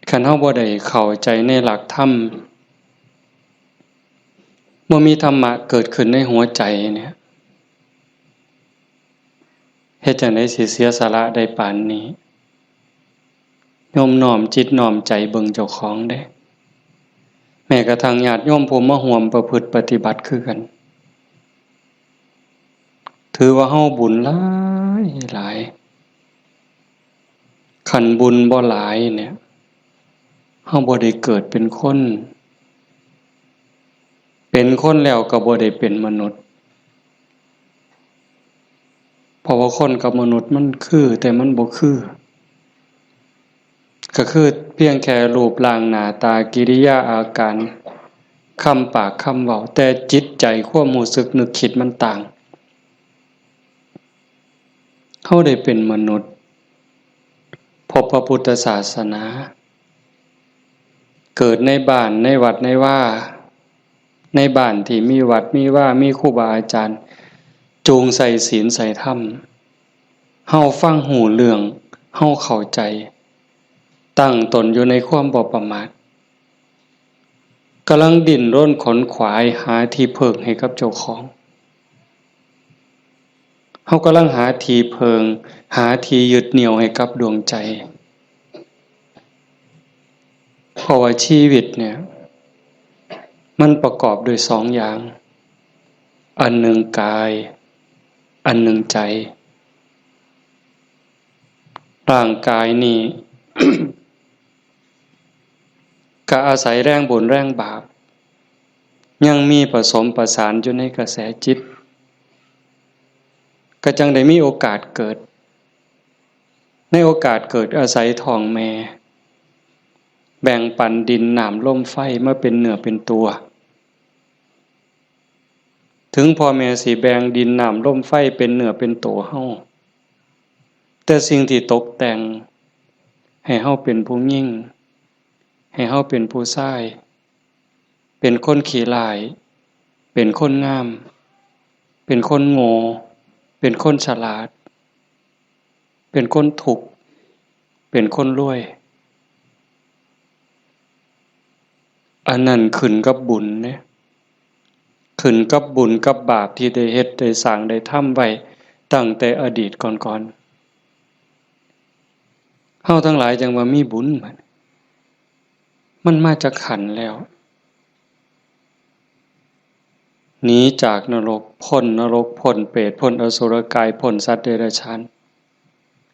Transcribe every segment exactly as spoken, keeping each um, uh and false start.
คันเฮาบ่ได้เข้าใจในหลักธรรม บ่มีธรรมะเกิดขึ้นในหัวใจเนี่ย เฮ็ดจั่งใดสิเสียสละได้ปานนี้ โยมน้อมจิตน้อมใจเบิ่งเจ้าของเด้ แม้กระทั่งญาติโยมผู้มาร่วมประพฤติปฏิบัติคือกัน ถือว่าเฮาบุญหลายหลาย คันบุญบ่หลายเนี่ย เฮาบ่ได้เกิดเป็นคน เป็นคนแล้วก็บ่ได้เป็นมนุษย์ เพราะว่าคนกับมนุษย์มันคือ แต่มันบ่คือ ก็คือเพียงแค่รูปร่างหน้าตากิริยาอาการ คำปากคำเว้า แต่จิตใจความรู้สึกนึกคิดมันต่าง เฮาได้เป็นมนุษย์ พบพระพุทธศาสนา เกิดในบ้านในวัดในวา ในบ้านที่มีวัดมีวา มีครูบาอาจารย์ จูงใส่ศีลใส่ธรรม เฮาฟังฮู้เรื่อง เฮาเข้าใจ ตั้งตนอยู่ในความบ่ประมาท กำลังดิ้นรนขนขวายหาที่เพิ่งให้กับเจ้าของ เฮากำลังหาที่เพิ่ง หาที่ยึดเหนี่ยวให้กับดวงใจ เพราะว่าชีวิตเนี่ย มันประกอบด้วยสองอย่าง อันหนึ่งกาย อันหนึ่งใจ ร่างกายนี่ ก็อาศัยแรงบุญแรงบาป ยังมีผสมประสานอยู่ในกระแสจิต ก็จั่งได้มีโอกาสเกิด ในโอกาสเกิดอาศัยท้องแม่ แบ่งปันดินน้ำลมไฟมาเป็นเนื้อเป็นตัว ถึงพ่อแม่สิแบ่งดินน้ำลมไฟเป็นเนื้อเป็นตัวเฮา แต่สิ่งที่ตกแต่งให้เฮาเป็นผู้หญิง ให้เฮาเป็นผู้ชาย เป็นคนขี้ร้าย เป็นคนงาม เป็นคนโง่ เป็นคนฉลาด เป็นคนทุกข์ เป็นคนรวย อันนั้นขึ้นกับบุญเนี่ย ขึ้นกับบุญกับบาปที่ได้เฮ็ดได้สร้างได้ทำไว้ตั้งแต่อดีตก่อนๆ เฮาทั้งหลายจั่งว่ามีบุญบัด มันมาจากขันธ์แล้ว หนีจากนรก พ้นนรก พ้นเปรต พ้นอสุรกาย พ้นสัตว์เดรัจฉาน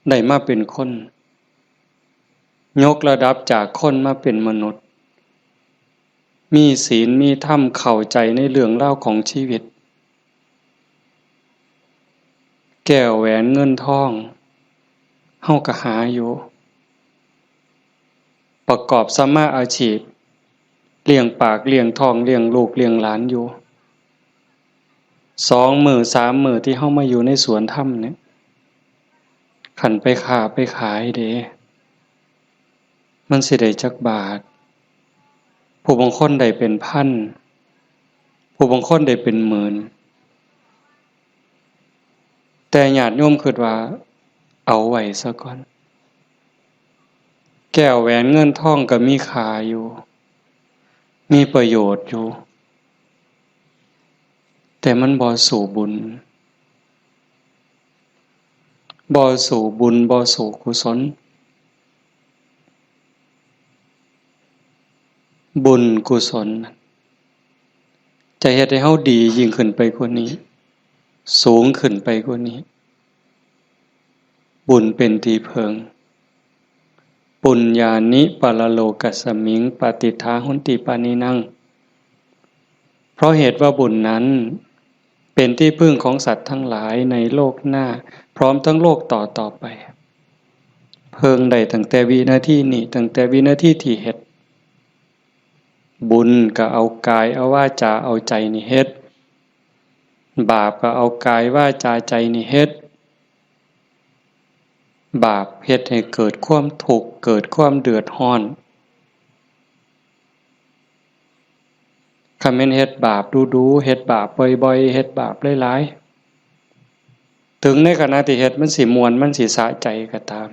ได้มาเป็นคน ยกระดับจากคนมาเป็นมนุษย์ มีศีล มีธรรม เข้าใจในเรื่องราวของชีวิต แก้วแหวนเงินทอง เฮาก็หาอยู่ ประกอบสัมมาอาชีพ เลี้ยงปาก เลี้ยงท้อง เลี้ยงลูก เลี้ยงหลานอยู่ สองมื้อสามมื้อที่เฮามาอยู่ในสวนธรรมเนี่ย คันไปค้าไปขายเด้ มันสิได้จักบาท ผู้บางคนได้เป็นพัน ผู้บางคนได้เป็นหมื่น แต่ญาติโยมคิดว่าเอาไว้ซะก่อน แก้วแหวนเงินทองก็มีค่าอยู่ มีประโยชน์อยู่ แต่มันบ่สู้บุญ บ่สู้บุญ บ่สู้กุศล บุญกุศล จะเฮ็ดให้เฮาดียิ่งขึ้นไปกว่านี้ สูงขึ้นไปกว่านี้ บุญเป็นที่เพิ่ง ปุญญานิปรโลกัสมิง ปาติฏฐาหนติปานินัง เพราะเหตุว่าบุญนั้นเป็นที่พึ่งของสัตว์ทั้งหลายในโลกหน้า พร้อมทั้งโลกต่อต่อไป เพิ่งได้ตั้งแต่วินาทีนี้ ตั้งแต่วินาทีที่เฮ็ด บุญก็เอากายเอาวาจาเอาใจนี่เฮ็ด บาปก็เอากายวาจาใจนี่เฮ็ด บาปเฮ็ดให้เกิดความทุกข์ เกิดความเดือดร้อน คันแม่นเฮ็ดบาปดูๆ เฮ็ดบาปบ่อยๆ เฮ็ดบาปหลายๆ ถึงในขณะที่เฮ็ดมันสิม่วน มันสิสะใจก็ตาม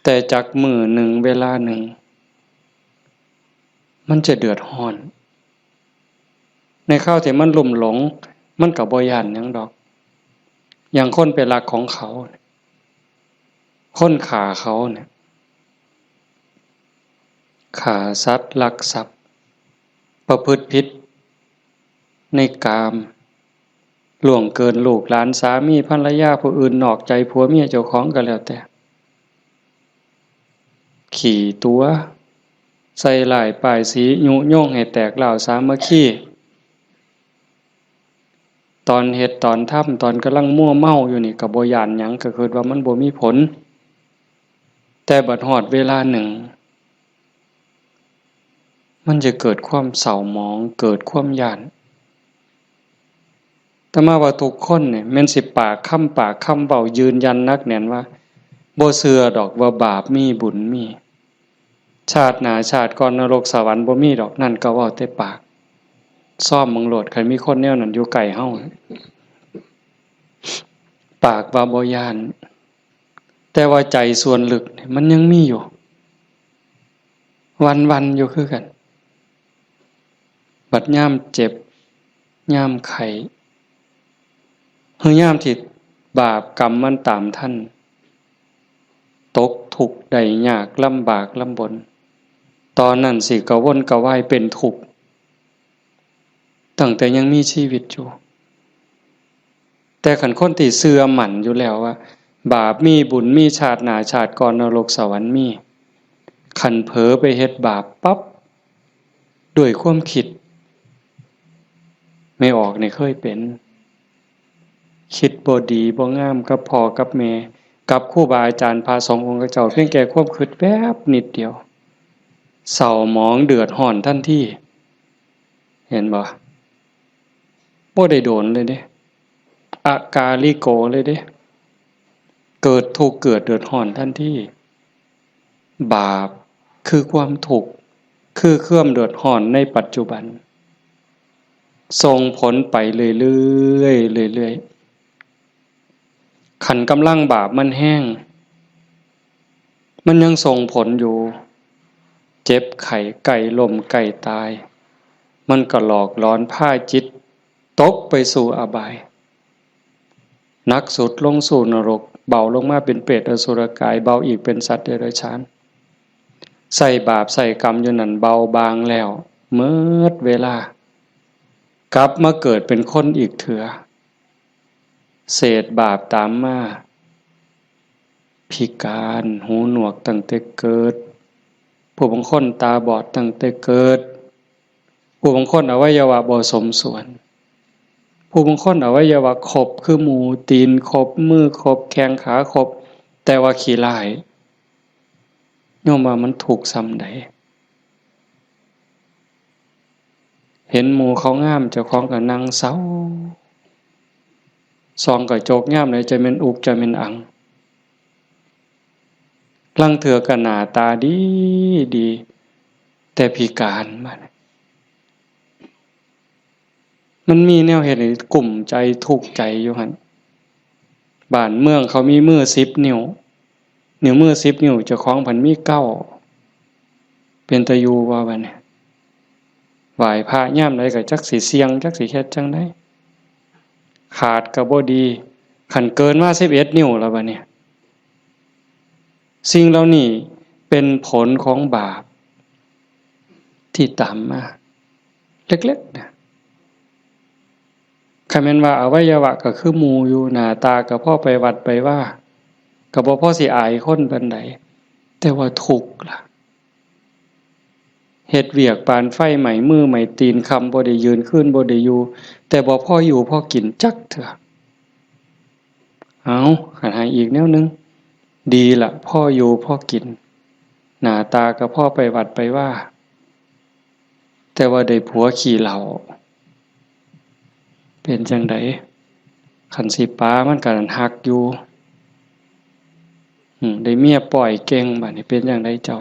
แ แต่จักมื้อหนึ่งเวลาหนึ่ง มันจะเดือดร้อน ในคราวที่มันลุ่มหลง มันก็บ่ย้านหยังดอก อย่างคนไปลักของเขา คนฆ่าเขาเนี่ย ฆ่าสัตว์ ลักทรัพย์ ประพฤติผิดในกาม ล่วงเกินลูกหลาน สามีภรรยาผู้อื่น นอกใจผัวเมียเจ้าของก็แล้วแต่ ขี้ตั๋ว ใส่ร้ายป้ายสี ยุยงให้แตกร้าวสามัคคี ตอนเฮ็ดตอนทำ ตอนกำลังมัวเมาอยู่นี่ก็บ่ย้านหยัง ก็คิดว่ามันบ่มีผล แต่บัดฮอดเวลาหนึ่ง มันจะเกิดความเศร้าหมอง เกิดความย้าน อาตมาว่าทุกคนเนี่ย แม่นสิปากคำปากคำเว้ายืนยันหนักแน่นว่า บ่เชื่อดอกว่าบาปมีบุญมี ชาติหน้าชาติก่อนนรกสวรรค์บ่มีดอก นั่นก็เว้าแต่ปาก ซ่อมเบิ่งโลด คันมีคนแนวนั้นอยู่ใกล้เฮา ปากว่าบ่ย้าน แต่ว่าใจส่วนลึกเนี่ยมันยังมีอยู่ วันๆ อยู่คือกัน บัดยามเจ็บ ยามไข้ หรือยามที่บาปกรรมมันตามทัน ตกทุกข์ได้ยาก ลำบากลำบน ตอนนั้นสิกระวนกระวายเป็นทุกข์ ตั้งแต่ยังมีชีวิตอยู่ แต่คันคนที่เชื่อมั่นอยู่แล้วว่า บาปมีบุญมี ชาติหน้าชาติก่อนนรกสวรรค์มี คันเผลอไปเฮ็ดบาปปั๊บ ด้วยความคิด แม่ออกนี่เคยเป็น คิดบ่ดีบ่งามกับพ่อกับแม่ กับครูบาอาจารย์พระสงฆ์องค์เจ้า เพียงแค่ความคิดแวบนิดเดียว เศร้าหมองเดือดร้อนทันที เห็นบ่ บ่ได้โดนเลยเด้ อากาลิโกเลยเด้ เกิดทุกข์เกิดเดือดร้อนทันที บาปคือความทุกข์ คือความเดือดร้อนในปัจจุบัน ส่งผลไปเรื่อยๆ เรื่อยๆ คันกำลังบาปมันแฮง มันยังส่งผลอยู่ เจ็บไข้ ใกล้ล้ม ใกล้ตาย มันก็หลอกหลอนพาจิตตกไปสู่อบาย หนักสุดลงสู่นรก เบาลงมาเป็นเปรตอสุรกาย เบาอีกเป็นสัตว์เดรัจฉาน ใส่บาปใส่กรรมอยู่นั่น เบาบางแล้ว เมิดเวลา กลับมาเกิดเป็นคนอีกเถือ เศษบาปตามมา พิการ หูหนวกตั้งแต่เกิด ผู้บางคนตาบอดตั้งแต่เกิด ผู้บางคนอวัยวะบ่สมส่วน ผู้บางคนอวัยวะครบคือหมู่ ตีนครบ มือครบ แข้งขาครบ แต่ว่าขี้ร้าย โยมว่ามันทุกข์ส่ำใด เห็นหมู่เขางาม เจ้าของก็นั่งเศร้า ส่องกระจกยามใด จะแม่นอุก จะแม่นอัง ลางเทื่อก็หน้าตาดีดี แต่พิการ บาดนี้ มันมีแนวเฮ็ดให้กุ้มใจทุกข์ใจอยู่หั่น บ้านเมืองเขามีมือสิบนิ้ว นิ้วมือสิบนิ้ว เจ้าของพันมีเก้า เป็นตาอยู่บ่ บาดนี้ ไหว้พระยามใดก็จักสิเสี่ยง จักสิเฮ็ดจั่งใด ขาดก็บ่ดี คันเกินมาสิบเอ็ดนิ้วแล้ว บาดนี้ สิ่งเหล่านี้เป็นผลของบาปที่ตามมา เล็กๆ นะ คันแม่นว่าอวัยวะก็คือหมู่อยู่ หน้าตาก็พอไปวัดไปวา ก็บ่พอสิอายคนปานใด แต่ว่าทุกข์ล่ะ เฮ็ดเวียกปานไฟไหม้มือไหม้ตีน ค่ำบ่ได้ยืน คืนบ่ได้อยู่ แต่บ่พออยู่พอกินจักเทื่อ เอา คันให้อีกแนวหนึ่ง ดีละ พออยู่พอกิน หน้าตาก็พอไปวัดไปวา แต่ว่าได้ผัวขี้เหล้า เป็นจั่งใด คันสิปามันก็ฮักอยู่ อืม ได้เมียป้อยเก่ง บาดนี้เป็นจั่งใดเจ้า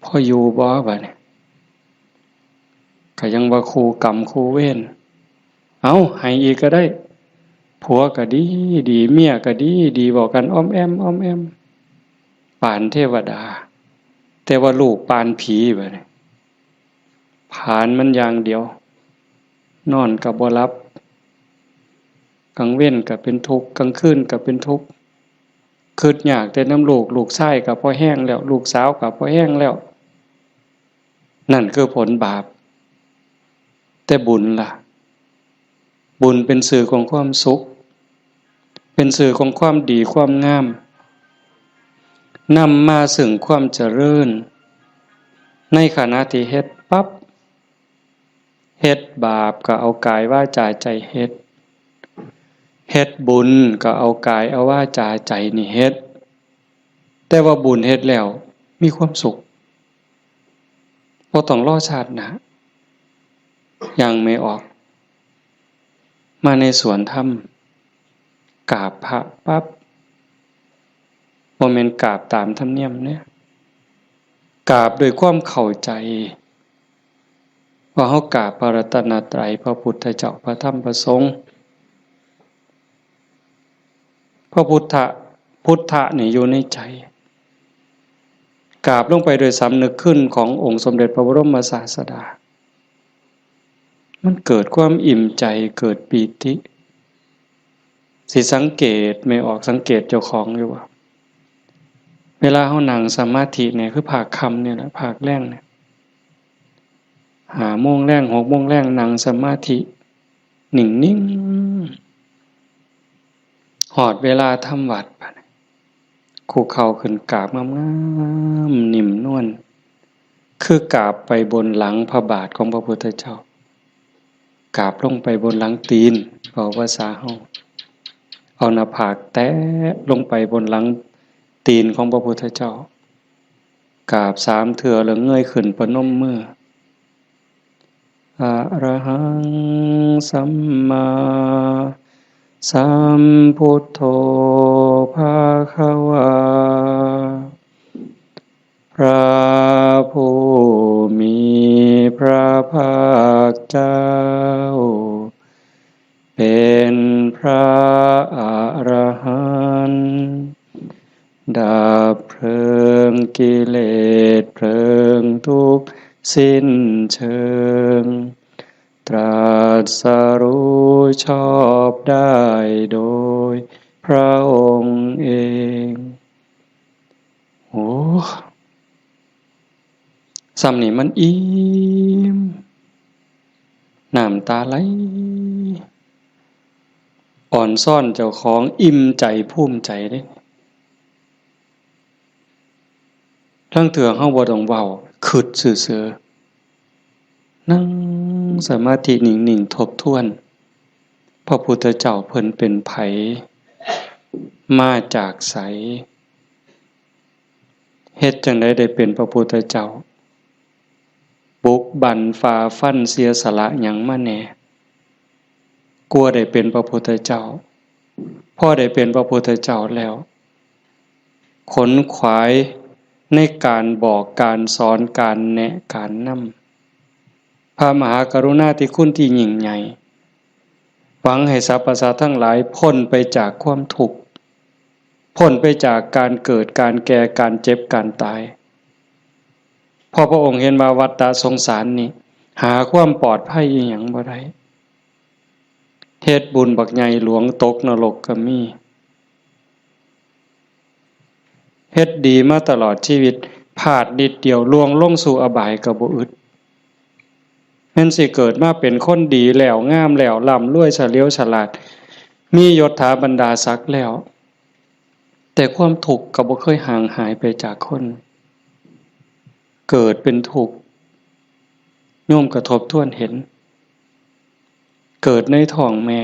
พออยู่บ่ บาดนี้ ก็ยังว่าคู่กรรมคู่เวร เอา ให้อีกก็ได้ ผัวก็ดีดี เมียก็ดีดี เว้ากันอ้อมแอ้มอ้อมแอ้ม ปานเทวดา แต่ว่าลูกปานผีบัดนี้ ผลาญมันอย่างเดียว นอนก็บ่หลับ กลางเว็นก็เป็นทุกข์ กลางคืนก็เป็นทุกข์ คิดยากแต่นำลูก ลูกชายก็พอแฮงแล้ว ลูกสาวก็พอแฮงแล้ว นั่นคือผลบาป แต่บุญล่ะ บุญเป็นสื่อของความสุข เป็นสื่อของความดีความงาม นำมาซึ่งความเจริญ ในขณะที่เฮ็ดปั๊บ เฮ็ดบาปก็เอากายวาจาใจเฮ็ด เฮ็ดบุญก็เอากายเอาวาจาใจนี่เฮ็ด แต่ว่าบุญเฮ็ดแล้วมีความสุข บ่ต้องรอชาติหน้า อย่างแม่ออก มาในสวนธรรม กราบพระปั๊บ บ่แม่นกราบตามธรรมเนียมเนี่ย กราบด้วยความเข้าใจ ว่าเฮากราบพระรัตนตรัย พระพุทธเจ้า พระธรรม พระสงฆ์ พระพุทธะ พุทธะนี่อยู่ในใจ กราบลงไปโดยสำนึกคุณขององค์สมเด็จพระบรมศาสดา มันเกิดความอิ่มใจ เกิดปีติ สิสังเกต แม่ออกสังเกตเจ้าของอยู่ว่า เวลาเฮานั่งสมาธิเนี่ย คือภาคค่ำเนี่ยแหละ ภาคแลงเนี่ย ห้าโมงแลง หกโมงแลง นั่งสมาธิ นิ่งๆ ฮอดเวลาทำวัตรบัดนี้ คุกเข่าขึ้นกราบงามๆ นิ่มนวล คือกราบไปบนหลังพระบาทของพระพุทธเจ้า กราบลงไปบนหลังตีน เว้าภาษาเฮา เอาหน้าผากแตะลงไปบนหลังตีนของพระพุทธเจ้า กราบสามเทื่อแล้วเงยขึ้นประนมมือ อะระหังสัมมาสัมพุทโธภะคะวา พระผู้มีพระภาคเจ้า เป็นพระอรหันต์ ดับเพลิงกิเลสเพลิงทุกข์สิ้นเชิง ตรัสรู้ชอบได้โดยพระองค์เอง โอ้ ส่ำนี่มันอิ่ม น้ำตาไหล อ่อนซ้อนเจ้าของ อิ่มใจภูมิใจเด้ ลางเทื่อเฮาบ่ต้องเว้า คิดซื่อๆ นั่งสมาธินิ่งๆ ทบทวน พระพุทธเจ้าเพิ่นเป็นไผ มาจากไส เฮ็ดจั่งใดได้เป็นพระพุทธเจ้า บุกบั่นฝ่าฟันเสียสละหยังมาแหน่ กว่าได้เป็นพระพุทธเจ้า พอได้เป็นพระพุทธเจ้าแล้ว ขนขวายในการบอกการสอนการแนะการนำ พระมหากรุณาธิคุณที่ยิ่งใหญ่ หวังให้สรรพสัตว์ทั้งหลายพ้นไปจากความทุกข์ พ้นไปจากการเกิด การแก่ การเจ็บ การตาย เพราะพระองค์เห็นว่าวัฏฏะสงสารนี้ หาความปลอดภัยอีหยังบ่ได้ เฮ็ดบุญบักใหญ่หลวงตกนรกก็มี เฮ็ดดีมาตลอดชีวิต พลาดนิดเดียวล่วงลงสู่อบายก็บ่อึด แม่นสิเกิดมาเป็นคนดีแล้ว งามแล้ว ร่ำรวย เฉลียวฉลาด มียศถาบรรดาศักดิ์แล้ว แต่ความทุกข์ก็บ่เคยห่างหายไปจากคน เกิดเป็นทุกข์ โยมก็ทบทวนเห็น เกิดในท้องแม่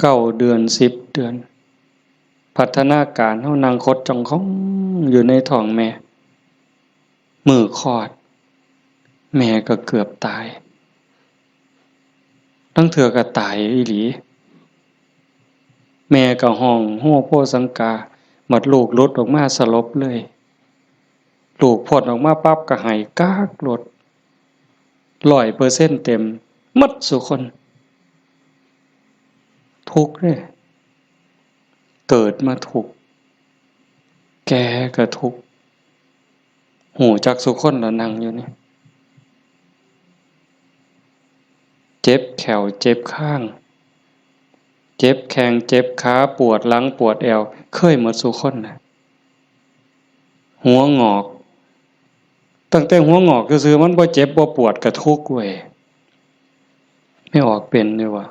เก้าเดือน สิบเดือน พัฒนาการเฮานั่งขดจ้องของอยู่ในท้องแม่ มื้อคลอด แม่ก็เกือบตาย ลางเทื่อก็ตายอีหลี แม่ก็ฮ้องโฮโฮสังกา บัดลูกหลุดออกมาสลบเลย ลูกพ้นออกมาปั๊บก็ไห้ก๊ากโลด ร้อยเปอร์เซ็นต์เต็ม หมดซุคน ทุกข์เด้ เกิดมาทุกข์ แก่ก็ทุกข์ ฮู้จักซุคนละนั่งอยู่นี่ เจ็บแข้วเจ็บคาง เจ็บแข้งเจ็บขา ปวดหลังปวดแอว เคยหมดซุคนนะ หัวงอก ตั้งแต่หัวงอกซื่อๆ มันบ่เจ็บบ่ปวดกะทุกข์เว้ย แม่ออกเป็นอยู่วะ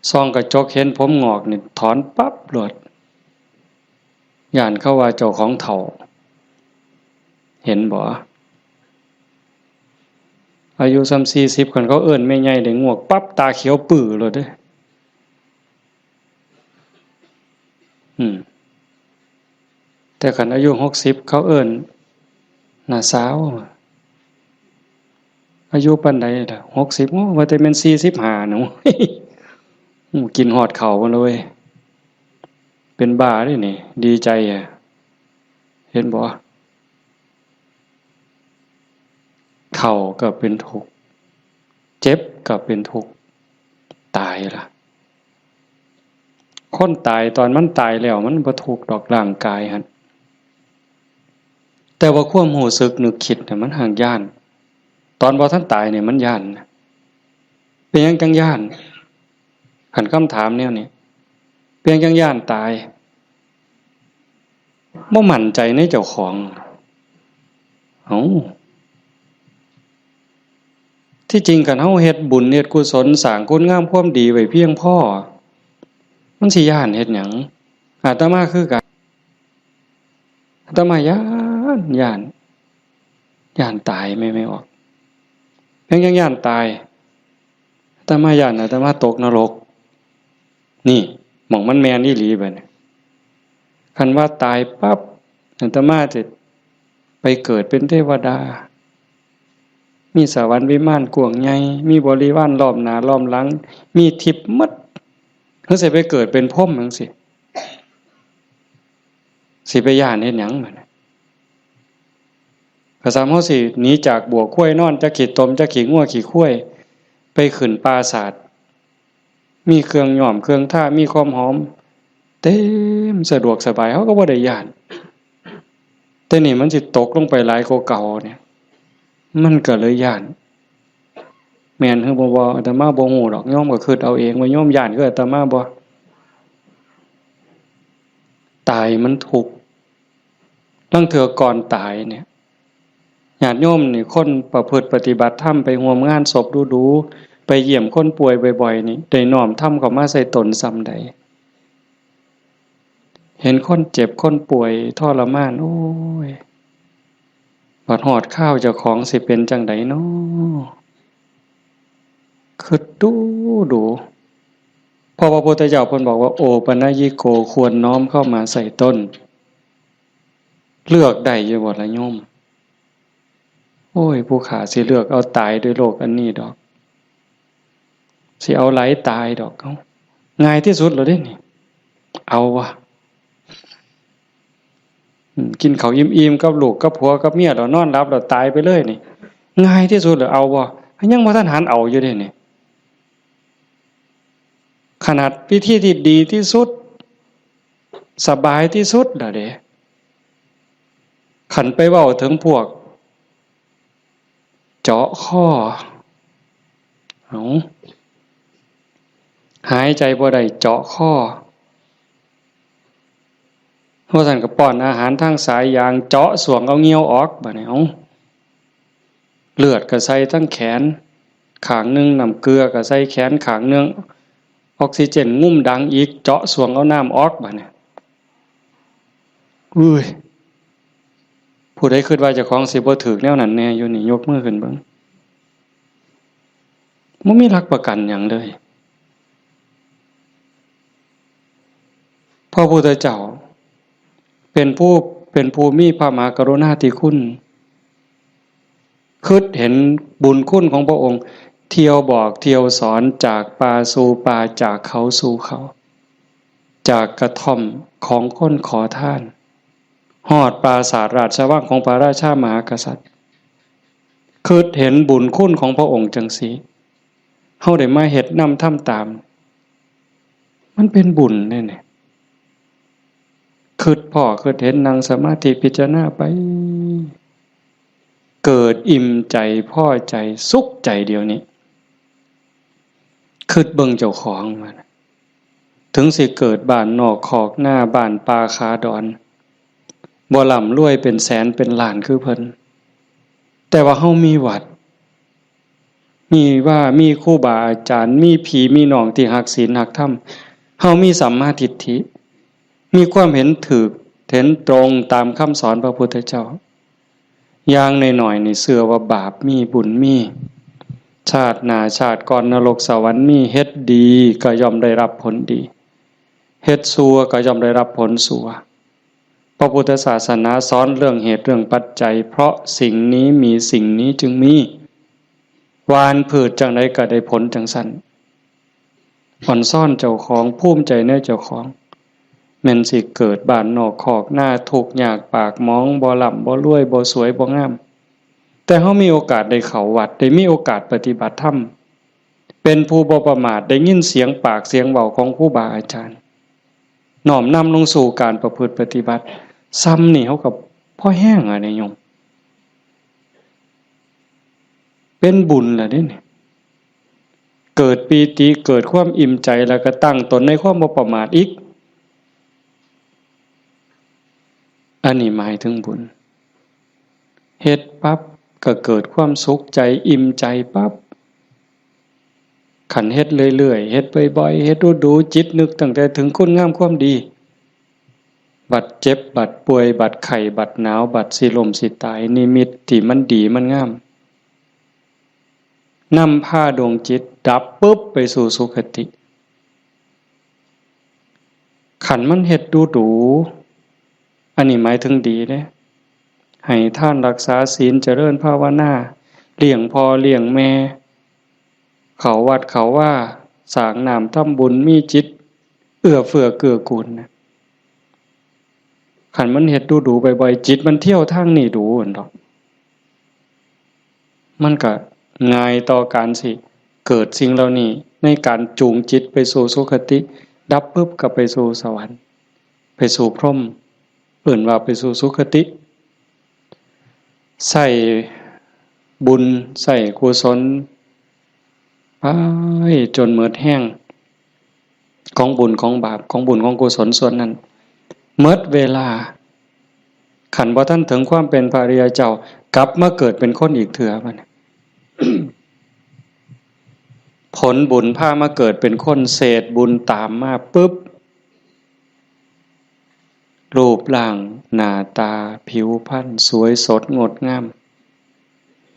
ส่องกระจกเห็นผมงอกนี่ถอนปั๊บโลด ย้านเขาว่าเจ้าของเฒ่า เห็นบ่ อายุส่ำสี่สิบ คันเขาเอิ้นแม่ใหญ่ได้งวกปั๊บ ตาเขียวปื้อโลดเด้ อืม แต่คันอายุหกสิบ เขาเอิ้นน้าสาว อายุปานใดล่ะ หกสิบ โอ้ ว่าแต่แม่นสี่สิบห้าหนู อู้ กินฮอดข้าวมาเลย เป็นบ้าเด้นี่ ดีใจอะ เห็นบ่ เฒ่าก็เป็นทุกข์ เจ็บก็เป็นทุกข์ ตายล่ะ คนตายตอนมันตายแล้วมันบ่ทุกข์ดอกร่างกายหั่น แต่ว่าความรู้สึกนึกคิดน่ะมันหากย้าน ตอนบ่ทันตายนี่มันย้านนะ เป็นหยังจั่งย้าน คันคำถามแนวนี้ เป็นหยังจั่งย้านตาย บ่มั่นใจในเจ้าของ เอ้า ที่จริงคันเฮาเฮ็ดบุญเฮ็ดกุศลสร้างคุณงามความดีไว้เพียงพอ มันสิย้านเฮ็ดหยัง อาตมาคือกัน อาตมาย้าน ย้าน ย้านตาย แม่ แม่ออก ยัง ยังย้านตาย อาตมาย้าน อาตมาตกนรก นี่ หม่องมันแม่นอีหลีบัดนี้ คันว่าตายปั๊บ อาตมาจะไปเกิดเป็นเทวดา มีสวรรค์วิมานกว้างใหญ่ มีบริวารล้อมหน้าล้อมหลัง มีทิพย์หมด คือสิไปเกิดเป็นพรหมจั่งซี้ สิไปย้านเฮ็ดหยังบัดนี้ ก็ส่ำเฮาสิหนีจากบั้วควายนอน จักขี้ตม จักขี้งัวขี้ควาย ไปขึ้นปราสาท มีเครื่องย้อมเครื่องทา มีความหอม เต็มสะดวกสบาย เฮาก็บ่ได้ย้าน แต่นี่มันสิตกลงไปหลายกว่าเก่าเนี่ย มันก็เลยย้าน แม่นคือบ่ บ่ อาตมาบ่ฮู้ดอก โยมก็คิดเอาเองว่าโยมย้านคืออาตมาบ่ ตายมันทุกข์ ลางเทื่อก่อนตายเนี่ย ญาติโยมนี่ คนประพฤติปฏิบัติธรรม ไปร่วมงานศพดูๆ ไปเยี่ยมคนป่วยบ่อยๆ นี่ ได้น้อมธรรมเข้ามาใส่ตนส่ำใด เห็นคนเจ็บคนป่วยทรมาน โอ้ย บัดฮอดคราวเจ้าของสิเป็นจั่งใดน้อ คิดดูดู เพราะพระพุทธเจ้าเพิ่นบอกว่า โอปัญญิโก ควรน้อมเข้ามาใส่ตน เลือกได้อยู่บ่ล่ะโยม โอ้ย ผู้ข้าสิเลือกเอาตายด้วยโรคอันนี้ดอก สิเอาหลายตายดอก เอ้า ง่ายที่สุดแล้วเด้นี่ เอาวะ อืม กินข้าวอิ่มๆ กับลูกกับผัวกับเมียแล้วนอนหลับแล้วตายไปเลยนี่ ง่ายที่สุดแล้ว เอาวะ ยังบ่ทันหันเอาอยู่เด้นี่ ขนาดวิธีที่ดีที่สุด สบายที่สุดแล้วเด้ คันไปเว้าถึงพวก เจาะคอ เอา หายใจบ่ได้ เจาะคอ ว่าซั่นก็ป้อนอาหารทางสายยาง เจาะส่วงเอาเหงื่อออก บัดนี้ เอา เลือดก็ใส่ทั้งแขนข้างหนึ่ง น้ำเกลือก็ใส่แขนข้างหนึ่ง ออกซิเจนงุ้มดังอีก เจาะส่วงเอาน้ำออก บัดนี้ อุ้ย ผู้ใดคิดว่าเจ้าของสิบ่ถืกแนวนั้นแน่อยู่นี่ ยกมือขึ้นเบิ่ง บ่มีหลักประกันหยังเลย พระพุทธเจ้า เป็นผู้ เป็นผู้มีพระมหากรุณาธิคุณ คิดเห็นบุญคุณของพระองค์ เที่ยวบอกเที่ยวสอน จากป่าสู่ป่า จากเขาสู่เขา จากกระท่อมของคนขอทาน ฮอดปราสาทราชวังของพระราชามหากษัตริย์ คิดเห็นบุญคุณของพระองค์จั่งซี้ เฮาได้มาเฮ็ดนำทำตาม มันเป็นบุญเด้เนี่ย คิดพ้อคิดเห็น นั่งสมาธิพิจารณาไป เกิดอิ่มใจพอใจสุขใจเดียวนี้ คิดเบิ่งเจ้าของว่า ถึงสิเกิดบ้านนอกคอกนา บ้านป่าขาดอน บ่ร่ำรวยเป็นแสนเป็นล้านคือเพิ่น แต่ว่าเฮามีวัด มีว่า มีครูบาอาจารย์ มีพี่มีน้องที่ฮักศีลฮักธรรม เฮามีสัมมาทิฏฐิ มีความเห็นถูก เห็นตรงตามคำสอนพระพุทธเจ้า อย่างน้อยๆ นี่เชื่อว่าบาปมีบุญมี ชาติหน้าชาติก่อนนรกสวรรค์มี เฮ็ดดีก็ย่อมได้รับผลดี เฮ็ดชั่วก็ย่อมได้รับผลชั่ว พระพุทธศาสนาสอนเรื่องเหตุเรื่องปัจจัย เพราะสิ่งนี้มีสิ่งนี้จึงมี หว่านพืชจั่งใดก็ได้ผลจั่งซั้น อ่อนซ้อนเจ้าของ ภูมิใจในเจ้าของ แม่นสิเกิดบ้านนอกคอกนา ทุกข์ยากปากหมอง บ่ร่ำบ่รวย บ่สวยบ่งาม แต่เฮามีโอกาสได้เข้าวัด ได้มีโอกาสปฏิบัติธรรม เป็นผู้บ่ประมาท ได้ยินเสียงปากเสียงเว้าของครูบาอาจารย์ น้อมนำลงสู่การประพฤติปฏิบัติ ซ่ำนี่เฮาก็พอแฮงอะเนี่ยโยม เป็นบุญล่ะเด้เนี่ย เกิดปีติ เกิดความอิ่มใจ แล้วก็ตั้งตนในความบ่ประมาทอีก อันนี้หมายถึงบุญ เฮ็ดปั๊บก็เกิดความสุขใจ อิ่มใจปั๊บ คันเฮ็ดเรื่อยๆ เฮ็ดบ่อยๆ เฮ็ดดูๆ จิตนึกตั้งแต่ถึงคุณงามความดี บัดเจ็บ บัดป่วย บัดไข้ บัดหนาว บัดสิล้มสิตาย นิมิตที่มันดีมันงาม นำพาดวงจิตดับปุ๊บไปสู่สุคติ คันมันเฮ็ดดูดู อันนี้หมายถึงดีเด้ ให้ทานรักษาศีล เจริญภาวนา เลี้ยงพ่อเลี้ยงแม่ เข้าวัดเข้าวา สร้างน้ำทำบุญ มีจิตเอื้อเฟื้อเกื้อกูลนะ คันมันเฮ็ดดูดูบ่อยๆ จิตมันเที่ยวทางนี้ดูหั่นดอก มันก็ง่ายต่อการสิเกิดสิ่งเหล่านี้ ในการจูงจิตไปสู่สุคติ ดับปุ๊บก็ไปสู่สวรรค์ ไปสู่พรหม เอิ้นว่าไปสู่สุคติ ใช้บุญใช้กุศลไปจนหมดแฮง ของบุญของบาป ของบุญของกุศลส่วนนั้น หมดเวลา คันบ่ทันถึงความเป็นพระอริยเจ้า กลับมาเกิดเป็นคนอีกเทื่อบัดนี้ ผลบุญพามาเกิดเป็นคน เศษบุญตามมาปุ๊บ รูปร่างหน้าตาผิวพรรณสวยสดงดงาม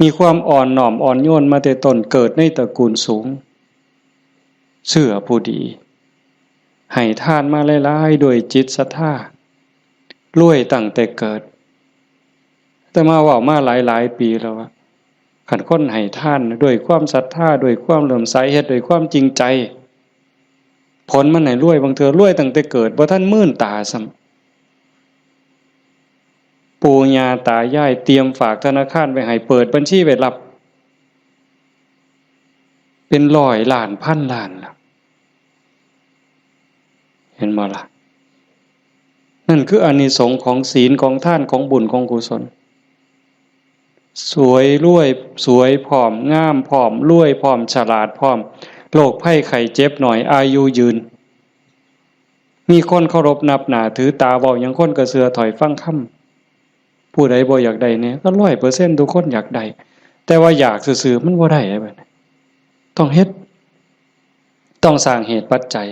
มีความอ่อนน้อมอ่อนโยนมาแต่ต้น เกิดในตระกูลสูง เชื่อผู้ดี ให้ทานมาหลายๆ ด้วยจิตศรัทธา รวยตั้งแต่เกิด อาตมาเว้ามาหลายๆ ปีแล้วว่า คันคนให้ทานด้วยความศรัทธา ด้วยความเลื่อมใส เฮ็ดด้วยความจริงใจ ผลมันให้รวย บางเทื่อรวยตั้งแต่เกิด บ่ทันมื่นตาซ้ำ ปู่ย่าตายายเตรียมฝากธนาคารไว้ให้ เปิดบัญชีไว้รับ เป็นร้อยล้านพันล้านล่ะ เห็นบ่ล่ะ นั่นคืออานิสงส์ของศีล ของทาน ของบุญ ของกุศล สวยรวย สวยพร้อม งามพร้อม รวยพร้อม ฉลาดพร้อม โรคภัยไข้เจ็บน้อย อายุยืน มีคนเคารพนับหน้าถือตา เว้าหยังคนก็เชื่อถ้อยฟังคำ ผู้ใดบ่อยากได้แน่ ก็ร้อยเปอร์เซ็นต์ ทุกคนอยากได้ แต่ว่าอยากซื่อๆ มันบ่ได้เด้บัดนี้ ต้องเฮ็ด ต้องสร้างเหตุปัจจัย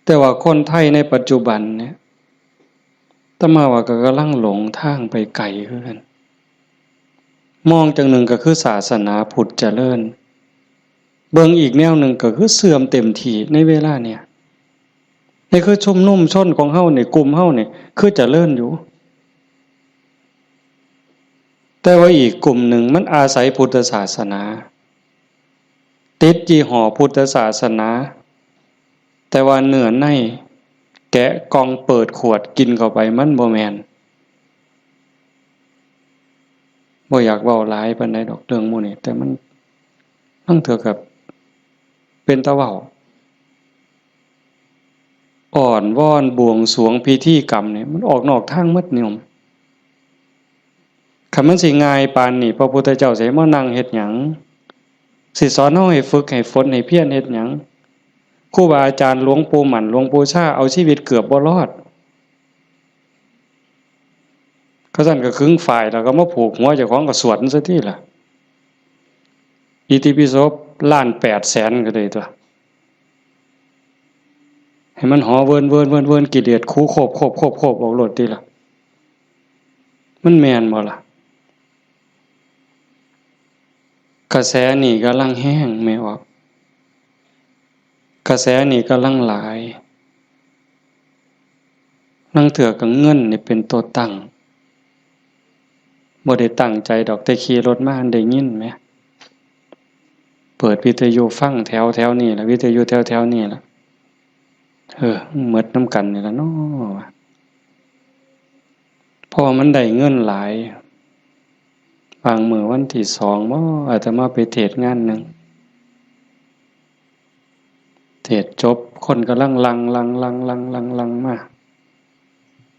แต่ว่าคนไทยในปัจจุบันเนี่ย อาตมาว่าก็กำลังหลงทางไปไกลคือกัน มองจั่งหนึ่งก็คือศาสนาพุทธเจริญ เบิ่งอีกแนวหนึ่งก็คือเสื่อมเต็มที่ในเวลาเนี่ย นี่คือชุมนุมชนของเฮานี่ กลุ่มเฮานี่ คือเจริญอยู่ แต่ว่าอีกกลุ่มหนึ่งมันอาศัยพุทธศาสนา ติดยี่ห้อพุทธศาสนา แต่ว่าเนื้อในแกะกล่องเปิดขวดกินเข้าไป มันบ่แม่น บ่อยากเว้าหลายปานใดดอกเรื่องหมู่นี้ แต่มัน ลางเทื่อก็เป็นตาเว้า อ้อนวอนบวงสรวงพิธีกรรมเนี่ย มันออกนอกทางหมดโยม คันมันสิง่ายปานนี้ พระพุทธเจ้าสิให้มานั่งเฮ็ดหยัง สิสอนเฮาให้ฝึกให้ฝนให้เพียรเฮ็ดหยัง ครูบาอาจารย์หลวงปู่หมั่นหลวงปู่ชาเอาชีวิตเกือบบ่รอด เขาซั่นก็ขึงฝ้ายแล้วก็มาผูกหัวเจ้าของก็สวดมันซะติล่ะ อิติปิโสล้านแปดแสนก็ได้ตั๊ว ให้มันหอเวินเวินเวินเวิน กิเลสคูโคบโคบโคบโคบออกโลดติล่ะ มันแม่นบ่ล่ะ กระแสนี่กำลังแฮงแม่ออก กระแสนี่กำลังหลาย ลางเทื่อก็เงินนี่เป็นตัวตั้ง บ่ได้ตั้งใจดอก แต่ขี่รถมาได้ยินแหม เปิดวิทยุฟังแถวแถวนี่ล่ะ วิทยุแถวแถวนี่ล่ะ เออ หมดนำกันนี่ล่ะเนาะ เพราะว่ามันได้เงินหลาย บางมื้อวันที่สองบ่ อาตมาไปเทศน์งานหนึ่ง เทศน์จบ คนกำลังหลั่ง หลั่ง หลั่ง หลั่ง หลั่ง หลั่งมา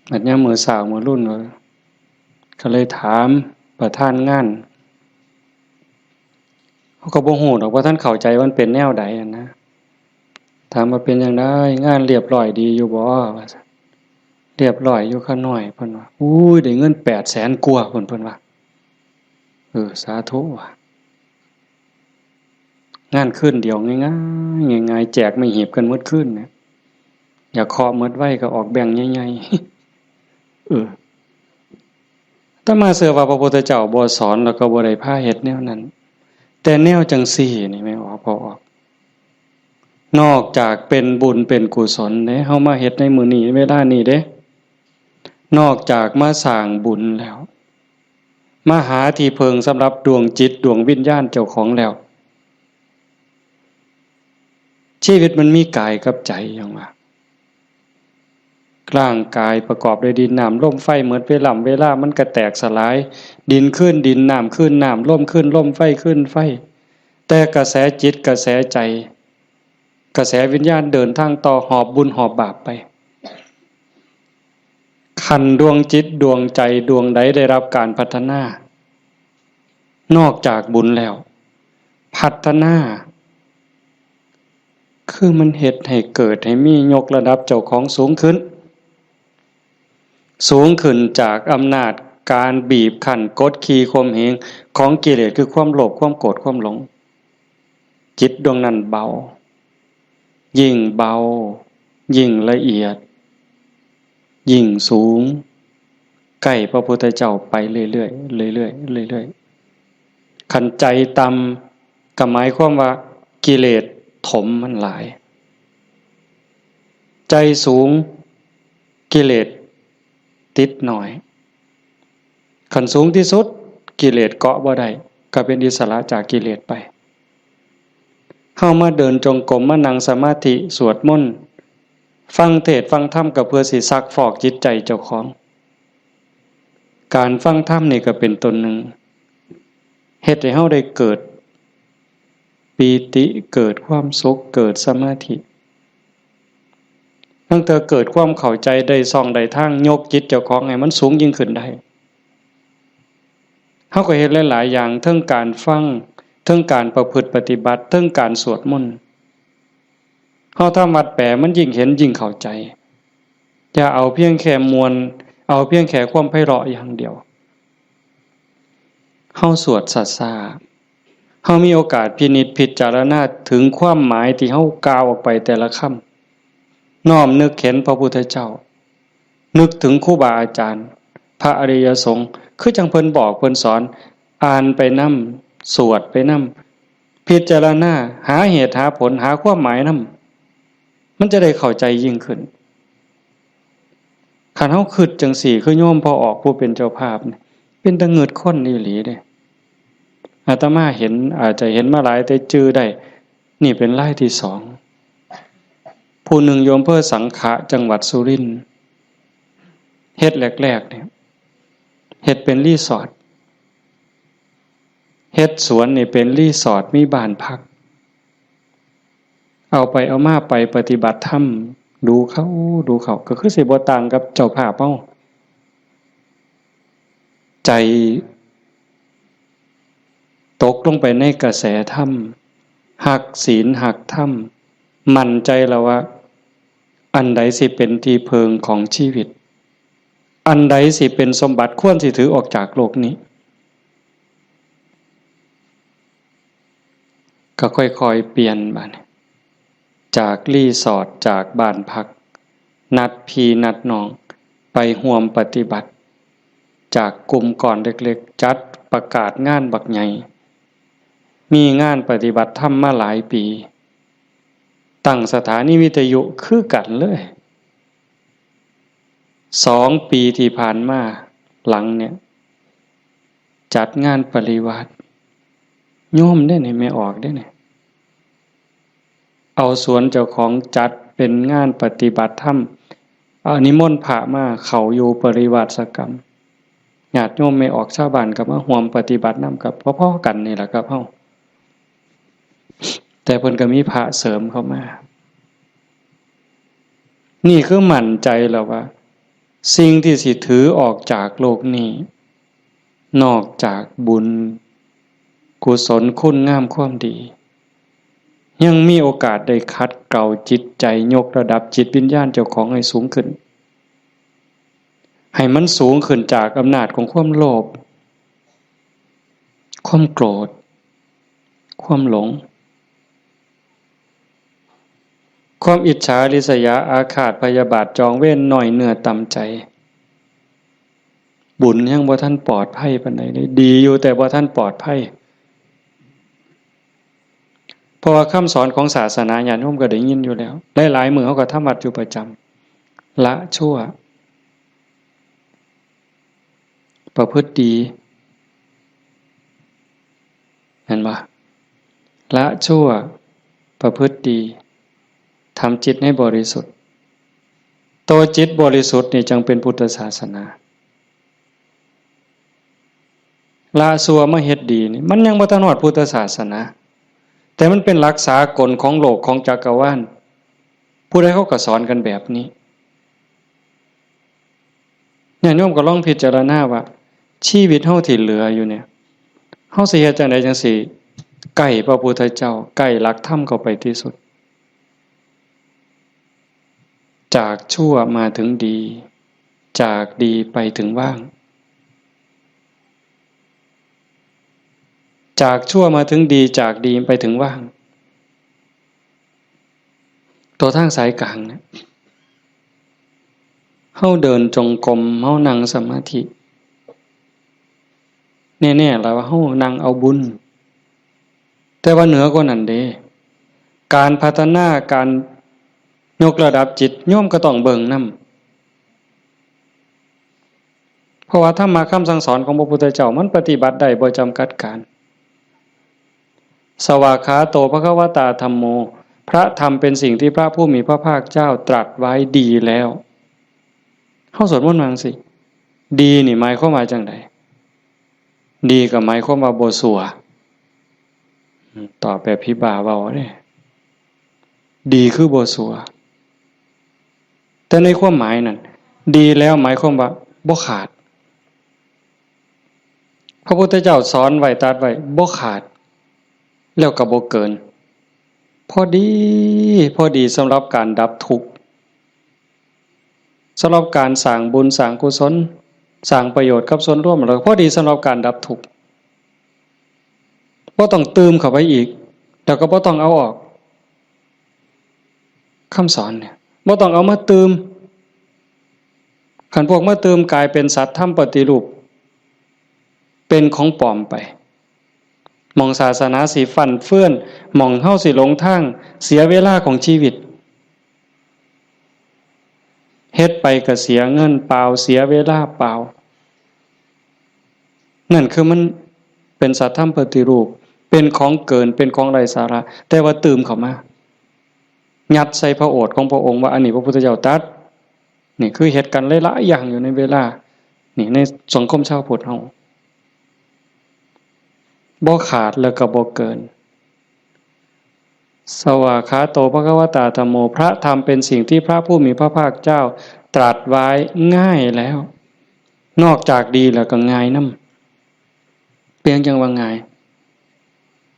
บัดยามมื้อเช้ามื้อรุ่นก็ ก็เลยถามประธานงาน เขาก็บ่ฮู้ดอกว่าท่านเข้าใจว่ามันเป็นแนวใดอะนะ ถามว่าเป็นจั่งใด งานเรียบร้อยดีอยู่บ่ ว่าซั่น เรียบร้อยอยู่ข้าน้อย เพิ่นว่า อุ้ย ได้เงินแปดแสนกว่า เพิ่น เพิ่นว่า เออ สาธุว่ะ งานคืนเดียวง่ายๆ ง่ายๆ แจกไม้หีบกันหมดคืนเนี่ย อยากเคาะหมดไวก็ออกแบงค์ใหญ่ๆ เออ อาตมาเชื่อว่าพระพุทธเจ้าบ่สอนแล้วก็บ่ได้พาเฮ็ดแนวนั้น แต่แนวจั่งซี้นี่แม่นบ่ พอออก นอกจากเป็นบุญเป็นกุศลเด้ เฮามาเฮ็ดในมื้อนี้เวลานี้เด้ นอกจากมาสร้างบุญแล้ว มาหาที่พึ่งสำหรับดวงจิตดวงวิญญาณเจ้าของแล้ว ชีวิตมันมีกายกับใจ อย่างว่า ร่างกายประกอบด้วยดินน้ำลมไฟ หมดเวลา เวลามันก็แตกสลาย ดินคืนดิน น้ำคืนน้ำ ลมคืนลม ไฟคืนไฟ แต่กระแสจิตกระแสใจ กระแสวิญญาณเดินทางต่อ หอบบุญหอบบาปไป คันดวงจิตดวงใจดวงใดได้รับการพัฒนา นอกจากบุญแล้ว พัฒนา คือมันเฮ็ดให้เกิดให้มี ยกระดับเจ้าของสูงขึ้น สูงขึ้นจากอำนาจการบีบคั้นกดขี่ข่มเหงของกิเลส คือความโลภ ความโกรธ ความหลง จิตดวงนั้นเบา ยิ่งเบา ยิ่งละเอียด ยิ่งสูง ใกล้พระพุทธเจ้าไปเรื่อยๆ เรื่อยๆ เรื่อยๆ คันใจต่ำก็หมายความว่ากิเลสถมมันหลาย ใจสูง กิเลสติดน้อย คันสูงที่สุด กิเลสเกาะบ่ได้ ก็เป็นอิสระจากกิเลสไป เฮามาเดินจงกรม มานั่งสมาธิ สวดมนต์ ฟังเทศน์ฟังธรรม ก็เพื่อสิซักฟอกจิตใจเจ้าของ การฟังธรรมนี่ก็เป็นต้นหนึ่ง เฮ็ดให้เฮาได้เกิดปีติ เกิดความสุข เกิดสมาธิ ตั้งแต่เกิดความเข้าใจ ได้ช่องได้ทาง ยกจิตเจ้าของให้มันสูงยิ่งขึ้นได้ เฮาก็เฮ็ดหลายๆ อย่าง เทิงการฟัง เทิงการประพฤติปฏิบัติ เทิงการสวดมนต์ เฮาทำวัดแปล มันยิ่งเห็นยิ่งเข้าใจ อย่าเอาเพียงแค่ม่วน เอาเพียงแค่ความไพเราะอย่างเดียว เฮาสวดช้าๆ เฮามีโอกาสพินิจพิจารณาถึงความหมายที่เฮากล่าวออกไปแต่ละคำ น้อมนึกเห็นพระพุทธเจ้า นึกถึงครูบาอาจารย์ พระอริยสงฆ์ คือจั่งเพิ่นบอกเพิ่นสอน อ่านไปนำ สวดไปนำ พิจารณา หาเหตุหาผล หาความหมายนำ มันจะได้เข้าใจยิ่งขึ้น คันเฮาคิดจั่งซี้ คือโยมพ่อออกผู้เป็นเจ้าภาพนี่ เป็นตาเงิดคนอีหลีเด้ อาตมาเห็น อาจจะเห็นมาหลายแต่จื่อได้ นี่เป็นรายที่สอง ผู้หนึ่งอยู่อำเภอสังขะ จังหวัดสุรินทร์ เฮ็ดแรกๆ เนี่ย เฮ็ดเป็นรีสอร์ท เฮ็ดสวนนี่เป็นรีสอร์ท มีบ้านพัก เอาไปเอามาไปปฏิบัติธรรม ดูเข้า ดูเข้า ก็คือสิบ่ต่างกับเจ้าภาพเฮา ใจตกลงไปในกระแสธรรม ฮักศีลฮักธรรม มั่นใจแล้วว่า อันใดสิเป็นที่เพิ่งของชีวิต อันใดสิเป็นสมบัติควรสิถือออกจากโลกนี้ ก็ค่อยๆเปลี่ยนบัดนี้ จากรีสอร์ท จากบ้านพัก นัดพี่นัดน้อง ไปร่วมปฏิบัติ จากกลุ่มก้อนเล็กๆ จัดประกาศงานบักใหญ่ มีงานปฏิบัติธรรมมาหลายปี ตั้งสถานีวิทยุคือกันเลย สองปีที่ผ่านมาหลังเนี่ย จัดงานปริวาส โยมเด้เนี่ย แม่ออกเด้เนี่ย เอาสวนเจ้าของจัดเป็นงานปฏิบัติธรรม เอานิมนต์พระมาเข้าอยู่ปริวาสกรรม ญาติโยมแม่ออกชาวบ้านก็มาร่วมปฏิบัตินำ กับพอๆกันนี่แหละครับเฮา แต่เพิ่นก็มีพระเสริมเข้ามา นี่คือมั่นใจแล้วว่า สิ่งที่สิถือออกจากโลกนี้ นอกจากบุญ กุศลคุณงามความดี ยังมีโอกาสได้ขัดเกลาจิตใจ ยกระดับจิตวิญญาณเจ้าของให้สูงขึ้น ให้มันสูงขึ้นจากอำนาจของความโลภ ความโกรธ ความหลง ความอิจฉาริษยาอาฆาตพยาบาทจองเวรน้อยเนื้อต่ำใจ บุญยังบ่ทันปลอดภัยปานใดเลย ดีอยู่แต่บ่ทันปลอดภัย เพราะว่าคำสอนของศาสนาญาติโยมก็ได้ยินอยู่แล้ว หลายๆมื้อเฮาก็ทำวัดอยู่ประจำ ละชั่ว ประพฤติดี เห็นบ่ ละชั่ว ประพฤติดี ทำจิตให้บริสุทธิ์ ตัวจิตบริสุทธิ์นี่จั่งเป็นพุทธศาสนา ละชั่วมาเฮ็ดดีนี่ มันยังบ่ทันฮอดพุทธศาสนา แต่มันเป็นหลักสากลของโลกของจักรวาล ผู้ใดเขาก็สอนกันแบบนี้ ญาติโยมก็ลองพิจารณาว่า ชีวิตเฮาที่เหลืออยู่เนี่ย เฮาสิเฮ็ดจั่งใดจั่งสิใกล้พระพุทธเจ้า ใกล้หลักธรรมเข้าไปที่สุด จากชั่วมาถึงดี จากดีไปถึงว่าง จากชั่วมาถึงดี จากดีไปถึงว่าง ตัวทางสายกลางเนี่ย เฮาเดินจงกรม เฮานั่งสมาธิ แน่ๆ แล้วว่าเฮานั่งเอาบุญ แต่ว่าเหนือกว่านั้นเด้ การพัฒนา การยกระดับจิต โยมก็ต้องเบิ่งนำ เพราะว่าธรรมะคำสั่งสอนของพระพุทธเจ้ามันปฏิบัติได้บ่จำกัดการ สวากขาโต ภควตา ธัมโม พระธรรมเป็นสิ่งที่พระผู้มีพระภาคเจ้าตรัสไว้ดีแล้ว เฮาสวดมนต์ว่าจั่งซี้ ดีนี่หมายความว่าจั่งใด ดีก็หมายความว่าบ่ซั่ว ตอบแบบผีบ้าเว้าเด้ ดีคือบ่ซั่ว แต่ในความหมายนั่น ดีแล้วหมายความว่าบ่ขาด พระพุทธเจ้าสอนไว้ ตรัสไว้ บ่ขาด แล้วก็บ่เกิน พอดี พอดีสำหรับการดับทุกข์ สำหรับการสร้างบุญ สร้างกุศล สร้างประโยชน์กับส่วนรวม แล้วพอดีสำหรับการดับทุกข์ บ่ต้องตื่มเข้าไปอีก แล้วก็บ่ต้องเอาออก คำสอนเนี่ย บ่ต้องเอามาตื่ม คันพวกมาตื่มกลายเป็นสัตว์ธรรมปฏิรูป เป็นของปลอมไป หม่องศาสนาสิฟั่นเฟือน หม่องเฮาสิหลงทาง เสียเวลาของชีวิต เฮ็ดไปก็เสียเงินเปล่า เสียเวลาเปล่า นั่นคือมันเป็นสัตว์ธรรมปฏิรูป เป็นของเกิน เป็นของไร้สาระ แต่ว่าตื่มเข้ามา ยัดใส่พระโอษฐ์ของพระองค์ว่าอันนี้พระพุทธเจ้าตรัส นี่คือเฮ็ดกันหลายๆอย่างอยู่ในเวลา นี่ในสังคมชาวพุทธเฮา บ่ขาดแล้วก็บ่เกิน สวากขาโต ภควตา ธัมโม พระธรรมเป็นสิ่งที่พระผู้มีพระภาคเจ้าตรัสไว้ง่ายแล้ว นอกจากดีแล้วก็ง่ายนำ เพียงจังว่าง่าย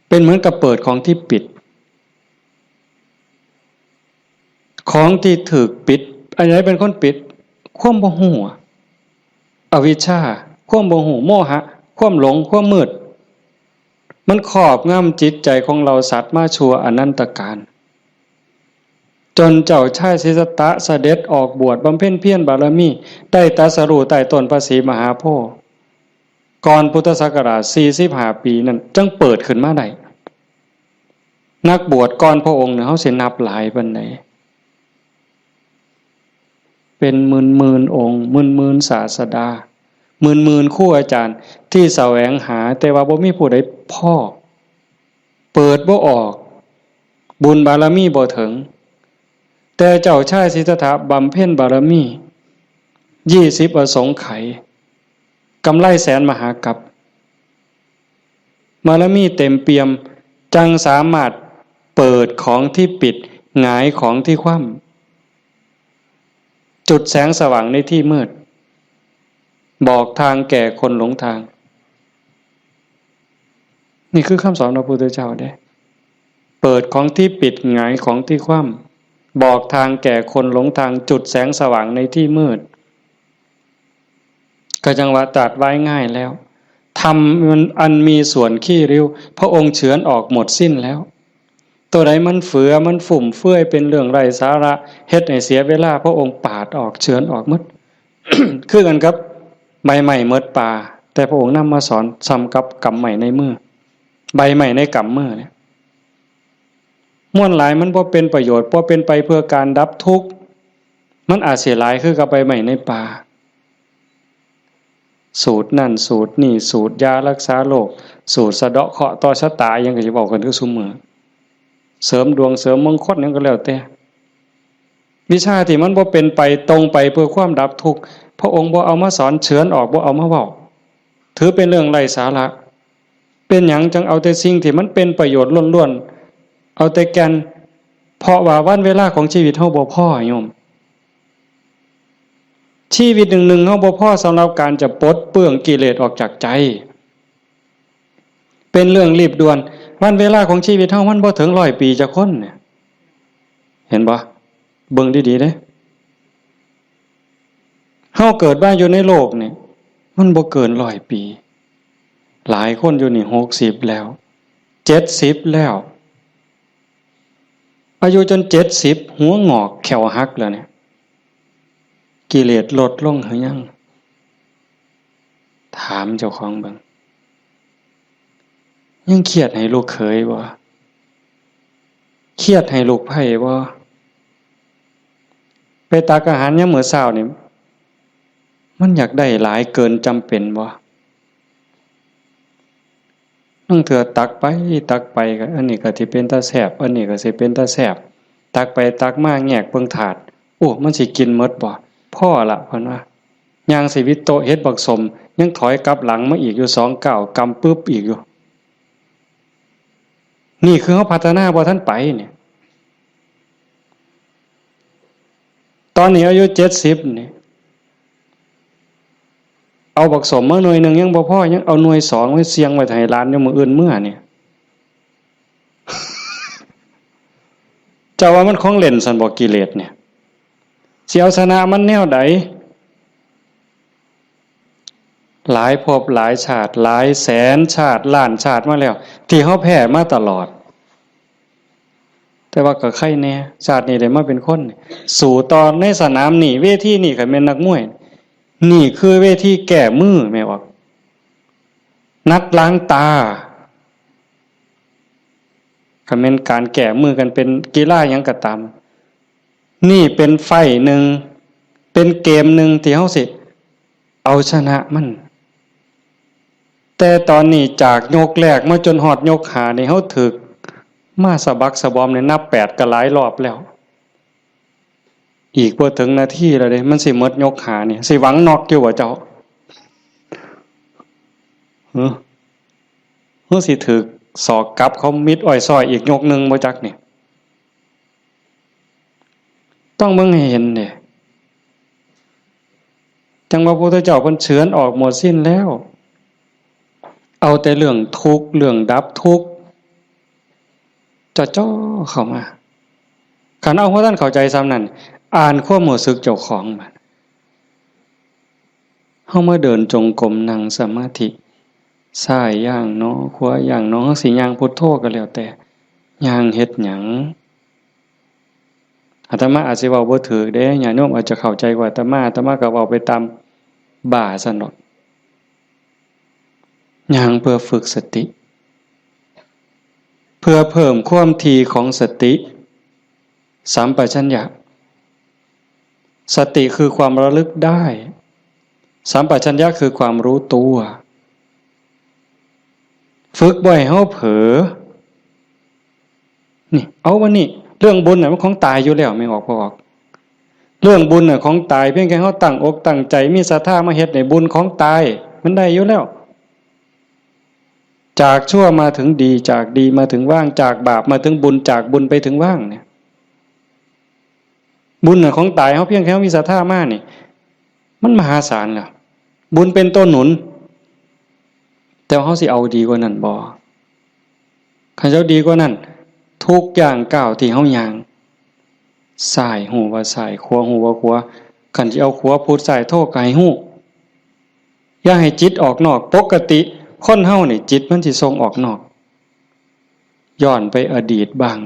เป็นเหมือนกับเปิดของที่ปิด ของที่ถูกปิด อันไหนเป็นคนปิด ความบ่ฮู้อะ อวิชชา ความบ่ฮู้ โมหะ ความหลง ความมืด มันครอบงำจิตใจของเราสัตว์มาชั่วอนันตกาล จนเจ้าชายสิทธัตถะเสด็จออกบวชบำเพ็ญเพียรบารมี ได้ตรัสรู้ใต้ต้นพระศรีมหาโพธิ์ ก่อนพุทธศักราชสี่สิบห้าปีนั่น จั่งเปิดขึ้นมาได้ นักบวชก่อนพระองค์เนี่ย เฮาสินับหลายปานใด เป็นหมื่นๆองค์ หมื่นๆศาสดา หมื่นๆครูอาจารย์ที่แสวงหา แต่ว่าบ่มีผู้ใดพ้อ เปิดบ่ออก บุญบารมีบ่ถึง แต่เจ้าชายสิทธัตถะบำเพ็ญบารมี ยี่สิบอสงไขย กำไรแสนมหากัปบารมีเต็มเปี่ยม จั่งสามารถเปิดของที่ปิด หงายของที่คว่ำ จุดแสงสว่างในที่มืด บอกทางแก่คนหลงทาง นี่คือคำสอนพระพุทธเจ้าเด้ เปิดของที่ปิด หงายของที่คว่ำ บอกทางแก่คนหลงทาง จุดแสงสว่างในที่มืด ก็จั่งว่าตรัสไว้ง่ายแล้ว ธรรมอันมีส่วนขี้ริ้ว พระองค์เฉือนออกหมดสิ้นแล้ว ตัวใดมันเฟือ มันฟุ่มเฟือย เป็นเรื่องไร้สาระ เฮ็ดให้เสียเวลา พระองค์ปาดออก เฉือนออกหมด คือกันกับใบไม้หมดป่า แต่พระองค์นำมาสอนส่ำกับกำไม้ในมือ ใบไม้ในกำมือเนี่ย มวลหลายมันบ่เป็นประโยชน์ บ่เป็นไปเพื่อการดับทุกข์ มันอาจสิหลายคือกับใบไม้ในป่า สูตรนั่นสูตรนี่ สูตรยารักษาโรค สูตรสะเดาะเคราะห์ต่อชะตา หยังก็สิเว้ากันคือซุมื้อ เสริมดวงเสริมมงคลหยังก็แล้วแต่ วิชาที่มันบ่เป็นไปตรงไปเพื่อความดับทุกข์ พระองค์บ่เอามาสอน เฉือนออก บ่เอามาเว้า ถือเป็นเรื่องไร้สาระ เป็นหยังจั่งเอาแต่สิ่งที่มันเป็นประโยชน์ล้วนๆ เอาแต่แก่น เพราะว่าวันเวลาของชีวิตเฮาบ่พอโยม ชีวิตหนึ่งๆ เฮาบ่พอสำหรับการจะปลดเปลื้องกิเลสออกจากใจ เป็นเรื่องรีบด่วน วันเวลาของชีวิตเฮามันบ่ถึงร้อยปีจักคนเนี่ย เห็นบ่ เบิ่งดีๆเด้ เฮาเกิดมาอยู่ในโลกนี่ มันบ่เกินร้อยปี หลายคนอยู่นี่หกสิบแล้ว เจ็ดสิบแล้ว อายุจนเจ็ดสิบ หัวงอกแข้วหักแล้วเนี่ย กิเลสลดลงหรือยัง ถามเจ้าของเบิ่ง ยังเครียดให้ลูกเขยบ่ เครียดให้ลูกไพร่บ่ ไปตักอาหารยามมื้อเช้านี่ มันอยากได้หลายเกินจำเป็นบ่ ลางเทื่อตักไปตักไปก็ อันนี้ก็สิเป็นตาแซ่บ อันนี้ก็สิเป็นตาแซ่บ ตักไปตักมาแงกเบิ่งถาด โอ้ มันสิกินหมดบ่ พอละ เพิ่นว่า ย่างสิวิดโต๊ะเฮ็ดบักสม ยังถอยกลับหลังมาอีกอยู่สองก้าว กำปึ๊บอีกอยู่ นี่คือเฮาพัฒนาบ่ทันไปเนี่ย ตอนนี้อายุเจ็ดสิบนี่ เอาบักสมมาหน่วยหนึ่งยังบ่พอ ยังเอาหน่วยสองไว้เสี่ยงไว้ให้หลานอยู่มื้ออื่นเมือเนี่ย เจ้าว่ามันของเล่นซั่นบ่ กิเลสเนี่ย สิเอาชนะมันแนวใด หลายภพหลายชาติ หลายแสนชาติ ล้านชาติมาแล้ว ที่เฮาแพ้มาตลอด แต่ว่าก็ไคแน่ ชาตินี้ได้มาเป็นคน สู้ต่อในสนามนี่ เวทีนี่ คันแม่นนักมวย นี่คือเวทีแก้มือ แม่นบ่ นัดล้างตา คันแม่นการแก้มือกันเป็นกีฬาหยังก็ตาม นี่เป็นไฟต์หนึ่ง เป็นเกมหนึ่งที่เฮาสิเอาชนะมัน แต่ตอนนี้จากยกแรกมาจนฮอดยกห้านี่ เฮาถูกมาสะบักสะบอมนี่ นับแปดก็หลายรอบแล้ว อีกบ่ถึงนาทีแล้วเด้ มันสิหมดยกห้านี่ สิหวังน็อกอยู่บ่เจ้า หึ หรือสิถูกศอกกลับเขามิดอ้อยซ้อยอีกยกหนึ่งบ่จักนี่ ต้องเบิ่งให้เห็นเด้ จั่งว่าพระพุทธเจ้าเพิ่นเฉือนออกหมดสิ้นแล้ว เอาแต่เรื่องทุกข์เรื่องดับทุกข์ จ่อๆเข้ามา คันเอาบ่ทันเข้าใจส่ำนั้น อ่านความรู้สึกเจ้าของบัด เฮามาเดินจงกรมนั่งสมาธิ ซ้ายย่างหนอ ขวาย่างหนอ เฮาสิย่างพุทโธก็แล้วแต่ ย่างเฮ็ดหยัง อาตมาอาจสิเว้าบ่ถูกเด้ ญาติโยมอาจจะเข้าใจกว่าอาตมา อาตมาก็เว้าไปตามบ้าซั่นดอก ย่างเพื่อฝึกสติ เพื่อเพิ่มความถี่ของสติ สัมปชัญญะ สติคือความระลึกได้ สัมปชัญญะคือความรู้ตัว ฝึกบ่ให้เฮาเผลอ นี่ เอาวันนี้ เรื่องบุญน่ะมันของตายอยู่แล้ว แม่นออกบ่ออก เรื่องบุญน่ะของตาย เพียงแค่เฮาตั้งอกตั้งใจ มีศรัทธามาเฮ็ดนี่ บุญของตาย มันได้อยู่แล้ว จากชั่วมาถึงดี จากดีมาถึงว่าง จากบาปมาถึงบุญ จากบุญไปถึงว่างเนี่ย บุญน่ะของตาย เฮาเพียงแค่เฮามีศรัทธามานี่ มันมหาศาลล่ะ บุญเป็นตัวหนุน แต่เฮาสิเอาดีกว่านั้นบ่ คันเฮาดีกว่านั้น ทุกย่างก้าวที่เฮาย่าง ซ้ายฮู้ว่าซ้าย ขวาฮู้ว่าขวา คันสิเอาขวาพุทซ้ายโธก็ให้ฮู้ อย่าให้จิตออกนอก ปกติคนเฮานี่จิตมันสิส่งออกนอก ย้อนไปอดีตบ้าง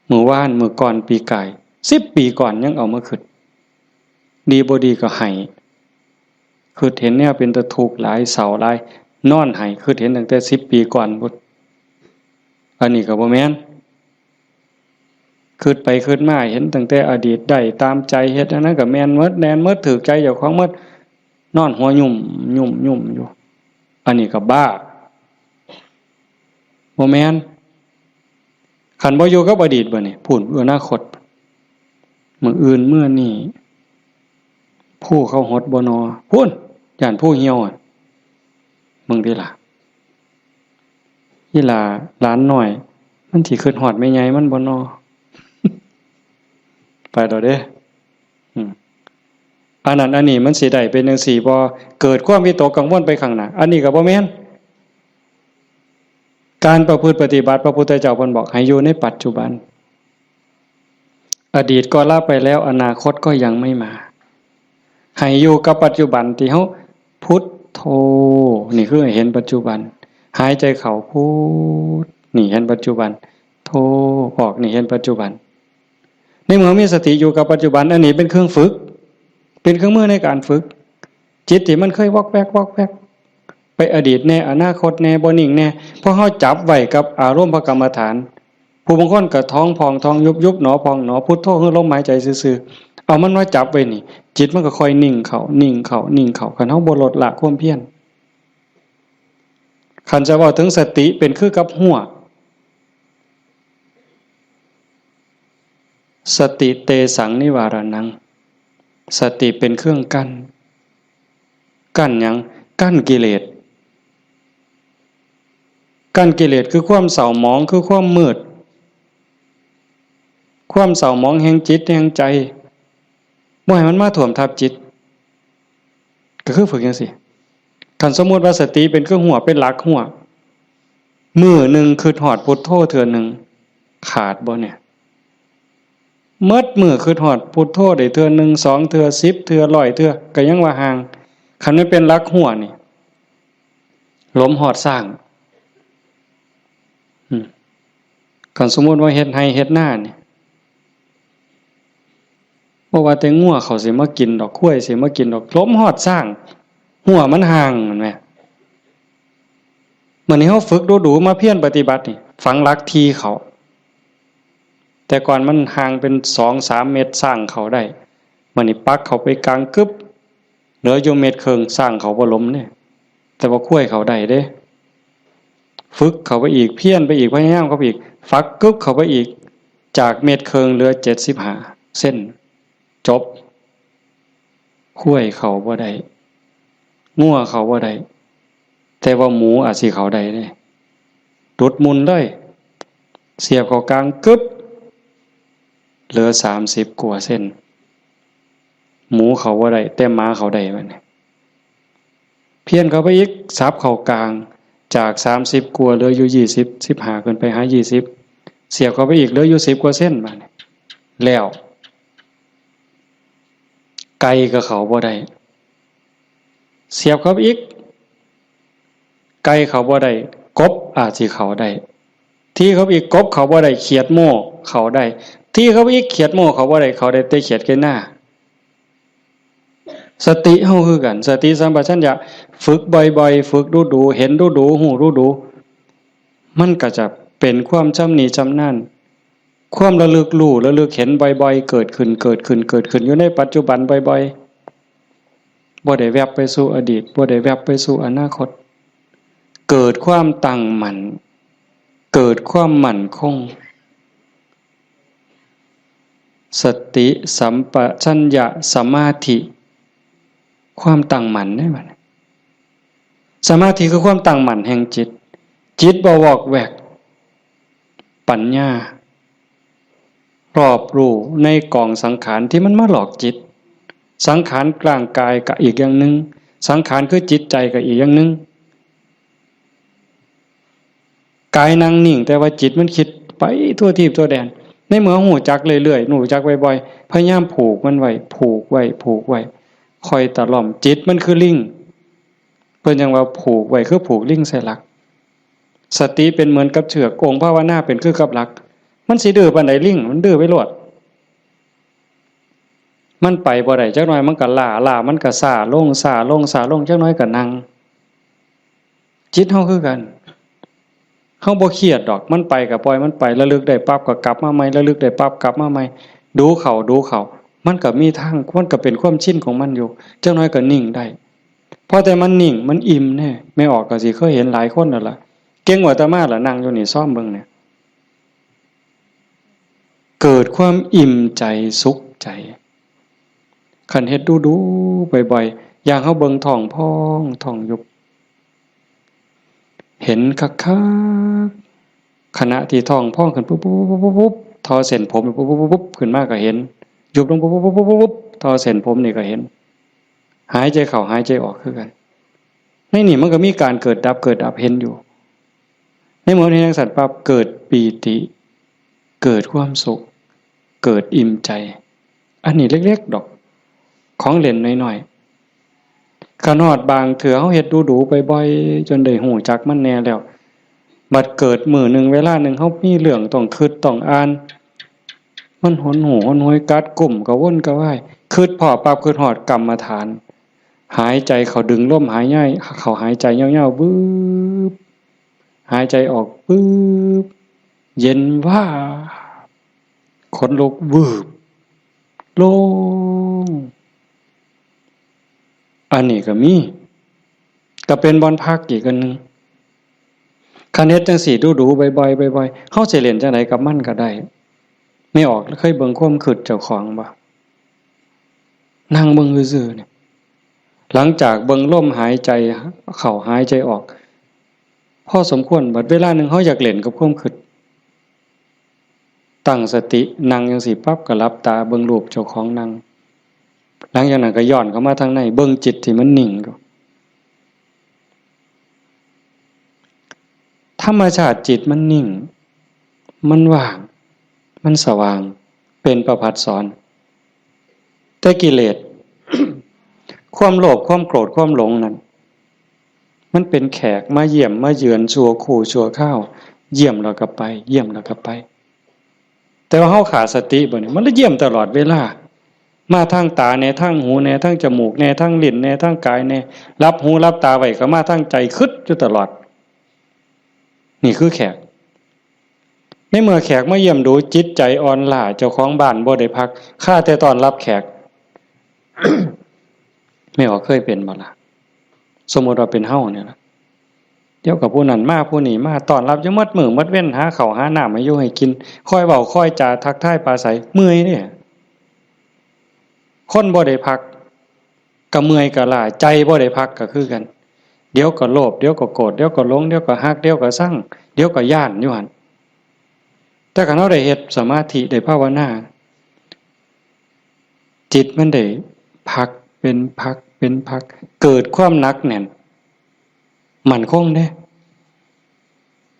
มื้อวาน มื้อก่อน ปีกาย สิบปีก่อนยังเอามาคิด ดีบ่ดีก็ไห้ คิดเห็นแนวเป็นตาทุกข์หลาย เศร้าหลาย นอนไห้ คิดเห็นตั้งแต่สิบปีก่อนพุ้น อันนี้ก็บ่แม่น คิดไปคิดมาเห็นตั้งแต่อดีต ได้ตามใจ เฮ็ดอันนั้นก็แม่นหมด แม่นหมด ถูกใจเจ้าของหมด นอนหัวยุ่มยุ่มยุ่มอยู่ อันนี้ก็บ้า บ่แม่น คันบ่อยู่กับอดีตบัดนี้ พู้น อนาคต มื้ออื่นมื้อนี้ ภูเขาหดบ่นอ พู้น ย้านภูเหี่ยวอะ มึงติล่ะ อีหล่าหลานน้อย มันสิคิดฮอดแม่ใหญ่มันบ่นอ ไปแล้วเด้ อืม อันนั้นอันนี้มันสิได้เป็นจั่งซี้บ่ เกิดความวิตกกังวลไปข้างหน้า อันนี้ก็บ่แม่น การประพฤติปฏิบัติ พระพุทธเจ้าเพิ่นบอกให้อยู่ในปัจจุบัน อดีตก็ละไปแล้ว อนาคตก็ยังไม่มา ให้อยู่กับปัจจุบันที่เฮาพุทโธ นี่คือให้เห็นปัจจุบัน หายใจเข้าพุท นี่เห็นปัจจุบัน โธ ออก นี่เห็นปัจจุบัน ในเมื่อมีสติอยู่กับปัจจุบัน อันนี้เป็นเครื่องฝึก เป็นเครื่องมือในการฝึก จิตที่มันเคยวอกแวกวอกแวก ไปอดีตแน่ อนาคตแน่ บ่นิ่งแน่ พอเฮาจับไว้กับอารมณ์พระกรรมฐาน ผู้บางคนก็ท้องพองท้องยุบ ยุบหนอพองหนอ พุทโธคือลมหายใจซื่อๆ เอามันมาจับไว้นี่ จิตมันก็ค่อยนิ่งเข้า นิ่งเข้า นิ่งเข้า คันเฮาบ่ลดละความเพียร คันจะเว้าถึงสติเป็นคือกับฮั้ว สติเตสังนิวารานัง สติเป็นเครื่องกั้น กั้นหยัง กั้นกิเลส กั้นกิเลสคือความเศร้าหมอง คือความมืด ความเศร้าหมองแห่งจิตแห่งใจ บ่ให้มันมาท่วมทับจิต ก็คือฝึกจั่งซี้ คันสมมุติว่าสติเป็นเครื่องฮั้ว เป็นหลักฮั้ว มื้อหนึ่งคิดฮอดพุทโธเทื่อหนึ่ง ขาดบ่เนี่ย หมดมื้อคิดฮอดพุทโธได้เทื่อหนึ่ง สองเทื่อ สิบเทื่อ ร้อยเทื่อ ก็ยังว่าห่าง คันมันเป็นหลักฮั้วนี่ หลมฮอดซ้าง อืม คันสมมุติว่าเฮ็ดไร่เฮ็ดนานี่ บ่ว่าแต่งัวเขาสิมากินดอก ควายสิมากินดอก หลมฮอดซ้าง ฮั้วมันห่าง แม่นบ่ มื้อนี้เฮาฝึกดูๆ มาเพียรปฏิบัตินี่ ฝังหลักที่เข้า แต่ก่อนมันห่างเป็นสองสามเมตร ซ้างเข้าได้ มื้อนี้ปักเข้าไปกลางกึ๊บ เหลืออยู่เมตรครึ่ง ซ้างเข้าบ่หลมเด้ แต่ว่าควายเข้าได้เด้ ฝึกเข้าไปอีก เพียรไปอีก พยายามเข้าไปอีก ฝักกึ๊บเข้าไปอีก จากเมตรครึ่งเหลือเจ็ดสิบห้าเซน จบ ควายเข้าบ่ได้ งัวเข้าบ่ได้ แต่ว่าหมูอาจสิเข้าได้เด้ ดุดมุ่นเลย เสียบเข้ากลางกึ๊บ เหลือสามสิบกว่าเส้น หมูเข้าบ่ได้ แต่หมาเข้าได้บัดนี้ เพี้ยนเข้าไปอีก สับเข้ากลาง จากสามสิบกว่าเหลืออยู่ยี่สิบ สิบห้า ขึ้นไปหายี่สิบ เสียบเข้าไปอีกเหลืออยู่สิบกว่าเส้นบัดนี้ แล้ว ไก่ก็เข้าบ่ได้ เสียบเข้าไปอีก ไก่เข้าบ่ได้ กบอาจสิเข้าได้ ที่เข้าไปอีก กบเข้าบ่ได้ เขียดโม่เข้าได้ ที่เข้าไปอีก เขียดโม่เข้าบ่ได้ เข้าได้แต่เขียดไก่นา สติเฮาคือกัน สติสัมปชัญญะ ฝึกบ่อยๆ ฝึกดูๆ เห็นดูๆ ฮู้ดูๆ มันก็จะเป็นความชำนิชำนาญ ความระลึกรู้ ระลึกเห็นบ่อยๆ เกิดขึ้น เกิดขึ้น เกิดขึ้น อยู่ในปัจจุบันบ่อยๆ บ่ได้แวบไปสู่อดีต บ่ได้แวบไปสู่อนาคต เกิดความตั้งมั่น เกิดความมั่นคง สติสัมปชัญญะสมาธิ ความตั้งมั่นเด้บัดนี้ สมาธิคือความตั้งมั่นแห่งจิต จิตบ่วอกแวก ปัญญา รอบรู้ในกองสังขารที่มันมาหลอกจิต สังขารร่างกายก็อีกอย่างหนึ่ง สังขารคือจิตใจก็อีกอย่างหนึ่ง กายนั่งนิ่ง แต่ว่าจิตมันคิดไปทั่วทีปทั่วแดน ในเมื่อฮู้จักเรื่อยๆ ฮู้จักบ่อยๆ พยายามผูกมันไว้ ผูกไว้ ผูกไว้ ค่อยตะล่อม จิตมันคือลิง เพิ่นจั่งว่าผูกไว้คือผูกลิงใส่หลัก สติเป็นเหมือนกับเชือก องค์ภาวนาเป็นคือกับหลัก มันสิดื้อปานใดลิง มันดื้อไปโลด มันไปบ่ได้ จักหน่อยมันก็ล้า ล้ามันก็ซ้าลง ซ้าลง ซ้าลง จักหน่อยก็นั่ง จิตเฮาคือกัน เฮาบ่เครียดดอก มันไปก็ปล่อยมันไป ระลึกได้ปั๊บก็กลับมาใหม่ ระลึกได้ปั๊บกลับมาใหม่ ดูเข้า ดูเข้า มันก็มีทาง มันก็เป็นความชินของมันอยู่ จักหน่อยก็นิ่งได้ พอแต่มันนิ่ง มันอิ่มแน่ แม่ออกก็สิเคยเห็นหลายคนแล้วล่ะ เก่งกว่าอาตมาล่ะ นั่งอยู่นี่ ซอมเบิ่งเนี่ย เกิดความอิ่มใจ สุขใจ คันเฮ็ดดูๆ บ่อยๆ อย่างเฮาเบิ่งท้องพอง ท้องยุบ เห็นคักๆ ขณะที่ท้องพองขึ้นปุ๊บๆๆๆๆ ทอเส้นผมปุ๊บๆๆๆ ขึ้นมาก็เห็น ยุบลงปุ๊บๆๆๆๆ ทอเส้นผมนี่ก็เห็น หายใจเข้า หายใจออกคือกัน ในนี่มันก็มีการเกิดดับ เกิดดับ เห็นอยู่ ในเมื่อเห็นจั่งซั้นปั๊บ เกิดปีติ เกิดความสุข เกิดอิ่มใจ อันนี้เล็กๆ ดอก ของเล่นน้อยๆ คันฮอดบางเทื่อเฮาเฮ็ดดูๆ บ่อยๆ จนได้ฮู้จักมันแน่แล้ว บัดเกิดมื้อหนึ่งเวลาหนึ่ง เฮามีเรื่องต้องคิดต้องอ่าน มันหนหูหนหวย กัดกุ้ม กระวนกระวาย คิดพ้อปั๊บ คิดฮอดกรรมฐาน หายใจเข้า ดึงลมหายใจเข้า หายใจยาวๆ บึบ หายใจออก บึบ เย็นวาบ ขนลุก วืบ โล่ง อันนี้ก็มี ก็เป็นบ่อนพักอีกอันหนึ่ง คันเฮ็ดจั่งซี้ดูๆ บ่อยๆ บ่อยๆ เฮาสิเล่นจั่งใดกับมันก็ได้ แม่ออกเคยเบิ่งความคิดเจ้าของบ่ นั่งเบิ่งซื่อๆ เนี่ย หลังจากเบิ่งลมหายใจเข้า หายใจออก พอสมควร บัดเวลาหนึ่งเฮาอยากเล่นกับความคิด ตั้งสติ นั่งจั่งซี้ปั๊บ ก็หลับตาเบิ่งรูปเจ้าของนั่ง หลังจากนั้นก็ย้อนเข้ามาทางใน เบิ่งจิตที่มันนิ่งอยู่ ธรรมชาติจิตมันนิ่ง มันว่าง มันสว่าง เป็นประภัสสร แต่กิเลส ความโลภ ความโกรธ ความหลงนั่น มันเป็นแขกมาเยี่ยมมาเยือนชั่วครู่ชั่วคราว เยี่ยมแล้วก็ไป เยี่ยมแล้วก็ไป แต่ว่าเฮาขาดสติบัดนี้ มันเลยเยี่ยมตลอดเวลา มาทางตาแน่ ทางหูแน่ ทางจมูกแน่ ทางลิ้นแน่ ทางกายแน่ หลับหูหลับตาไว้ก็มาทางใจ คิดอยู่ตลอด นี่คือแขก ในเมื่อแขกมาเยี่ยมดู จิตใจอ่อนล้า เจ้าของบ้านบ่ได้พัก คาแต่ต้อนรับแขก แม่ออกเคยเป็นบ่ล่ะ สมมุติว่าเป็นเฮาเนี่ยล่ะ เดี๋ยวก็ผู้นั้นมา ผู้นี้มา ต้อนรับอยู่หมดมื้อหมดเว็น หาข้าวหาน้ำให้อยู่ให้กิน คอยเว้าคอยจาทักทายปราศรัย เมื่อยเด้ คนบ่ได้พัก ก็เมื่อยก็ล้า ใจบ่ได้พักก็คือกัน เดี๋ยวก็โลภ เดี๋ยวก็โกรธ เดี๋ยวก็หลง เดี๋ยวก็ฮัก เดี๋ยวก็ซัง เดี๋ยวก็ย้านอยู่หั่น แต่คันเฮาได้เฮ็ดสมาธิ ได้ภาวนา จิตมันได้พักเป็นพักเป็นพัก เกิดความหนักแน่น มั่นคงเด้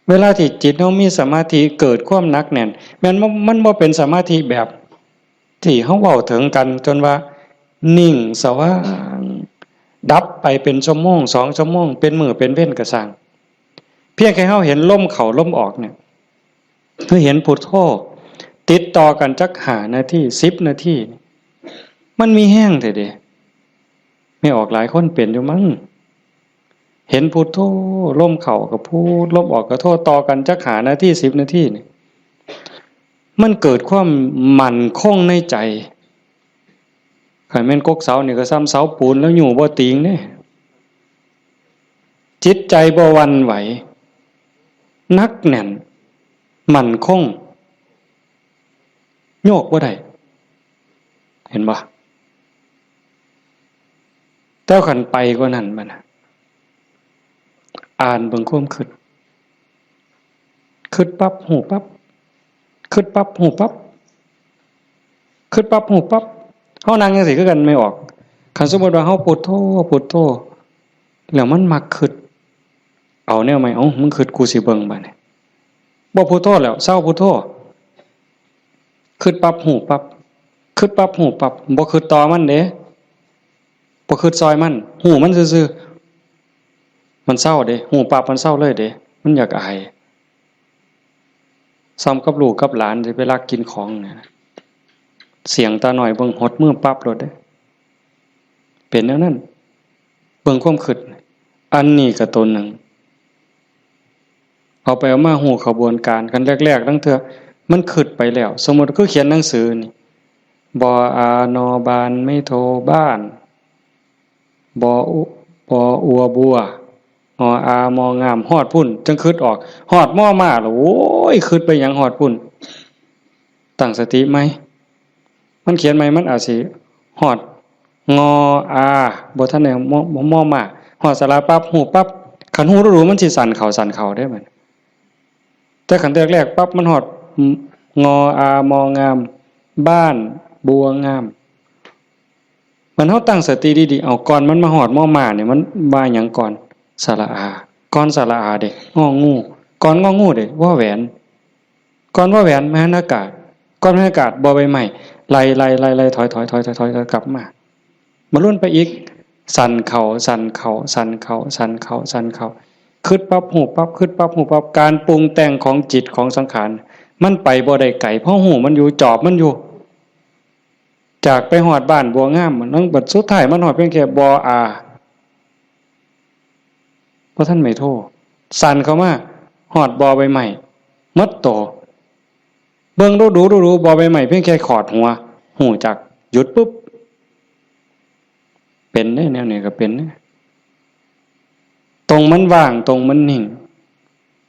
เวลาที่จิตเฮามีสมาธิเกิดความหนักแน่น แม่นบ่ มันบ่เป็นสมาธิแบบที่เฮาเว้าถึงกัน จนว่านิ่งสว่าง ดับไปเป็นชั่วโมง สองชั่วโมง เป็นมื้อเป็นเว็นก็ซ่าง เพียงแค่เฮาเห็นลมเข้าลมออกเนี่ย คือเห็นพุทโธติดต่อกันจักห้านาที สิบนาที มันมีแฮงแท้เด้ แม่ออกหลายคนเป็นอยู่มั้ง เห็นพุทโธ ลมเข้าก็พุท ลมออกก็โธ ต่อกันจักห้านาที สิบนาทีนี่ มันเกิดความมั่นคงในใจ คันแม่นกกเสานี่ก็ซ่ำเสาปูนแล้วอยู่บ่ติงเด้ จิตใจบ่หวั่นไหว หนักแน่น มั่นคง โยกบ่ได้ เห็นบ่ แต่คันไปกว่านั้นบัดน่ะ อ่านเบิ่งความคิด คิดปั๊บ ฮู้ปั๊บ คิดปั๊บ ฮู้ปั๊บ คิดปั๊บ ฮู้ปั๊บ เฮานั่งจั่งซี้คือกันแม่ออก คันสมมุติว่าเฮาพุทโธ พุทโธ แล้วมันมักคิด เอาแนวใหม่ เอ้า มึงคิด กูสิเบิ่งบัดนี้ บ่พุทโธแล้ว เซาพุทโธ คิดปั๊บ ฮู้ปั๊บ คิดปั๊บ ฮู้ปั๊บ บ่คิดต่อมันเด้ บ่คิดซอยมัน ฮู้มันซื่อๆ มันเซาเด้ ฮู้ปั๊บ มันเซาเลยเด้ มันอยากอาย ซ่ำกับลูกกับหลานสิไปลักกินของเนี่ยนะ เสี้ยงตาน้อยเบิ่งหดมือปั๊บโลดเด้ เป็นแนวนั้น เบิ่งความคิด อันนี้ก็ตัวหนึ่ง เอาไปเอามาฮู้ขบวนการ คันแรกๆ ลางเทื่อมันคิดไปแล้ว สมมุติคือเขียนหนังสือนี่ บออา นอ บาน ไม้โท บ้าน บออุ บออัว บัว งอ อา มอ งาม ฮอดพุ้น จั่งคิดออก ฮอด มอ มาแล้ว โอ้ย คิดไปหยังฮอดพุ้น ตั้งสติใหม่ มันเขียนใหม่ มันอาจสิฮอด งอ อา บ่ทันได้ มอ มอ มา ฮอดสระปั๊บ ฮู้ปั๊บ คันฮู้ดูๆ มันสิสั่นเข้า สั่นเข้าเด้บัด แต่คันแรกๆ ปั๊บ มันฮอด งอ อา มอ งาม บ้าน บัวงาม มันเฮาตั้งสติดีๆ เอา ก่อนมันมาฮอด มอ มา นี่ มันว่าหยังก่อน สระอา ก่อนสระอาเด้ งอ งู ก่อนงอ งูเด้ วอ แหวน ก่อนวอ แหวน มหันอากาศ ก่อนมหันอากาศ บอใบไม้ ไล่ๆๆๆ ถอยๆๆๆๆ กลับมา มาลุ้นไปอีก สั่นเข้า สั่นเข้า สั่นเข้า สั่นเข้า สั่นเข้า คิดปั๊บ ฮู้ปั๊บ คิดปั๊บ ฮู้ปั๊บ การปรุงแต่งของจิตของสังขาร มันไปบ่ได้ไกล เพราะฮู้มันอยู่ จอบมันอยู่ จากไปฮอดบ้านบัวงาม มันบัดสุดท้ายมันฮอดเพียงแค่ บออา บ่ทันไม้โท สั่นเข้ามา ฮอดบอใบไม้ หมดโต เบิ่งดูๆๆ บอใบไม้เพียงแค่ขอดหัว ฮู้จัก หยุดปุ๊บ เป็นเด้ แนวนี้ก็เป็นเด้ ตรงมันว่าง ตรงมันนิ่ง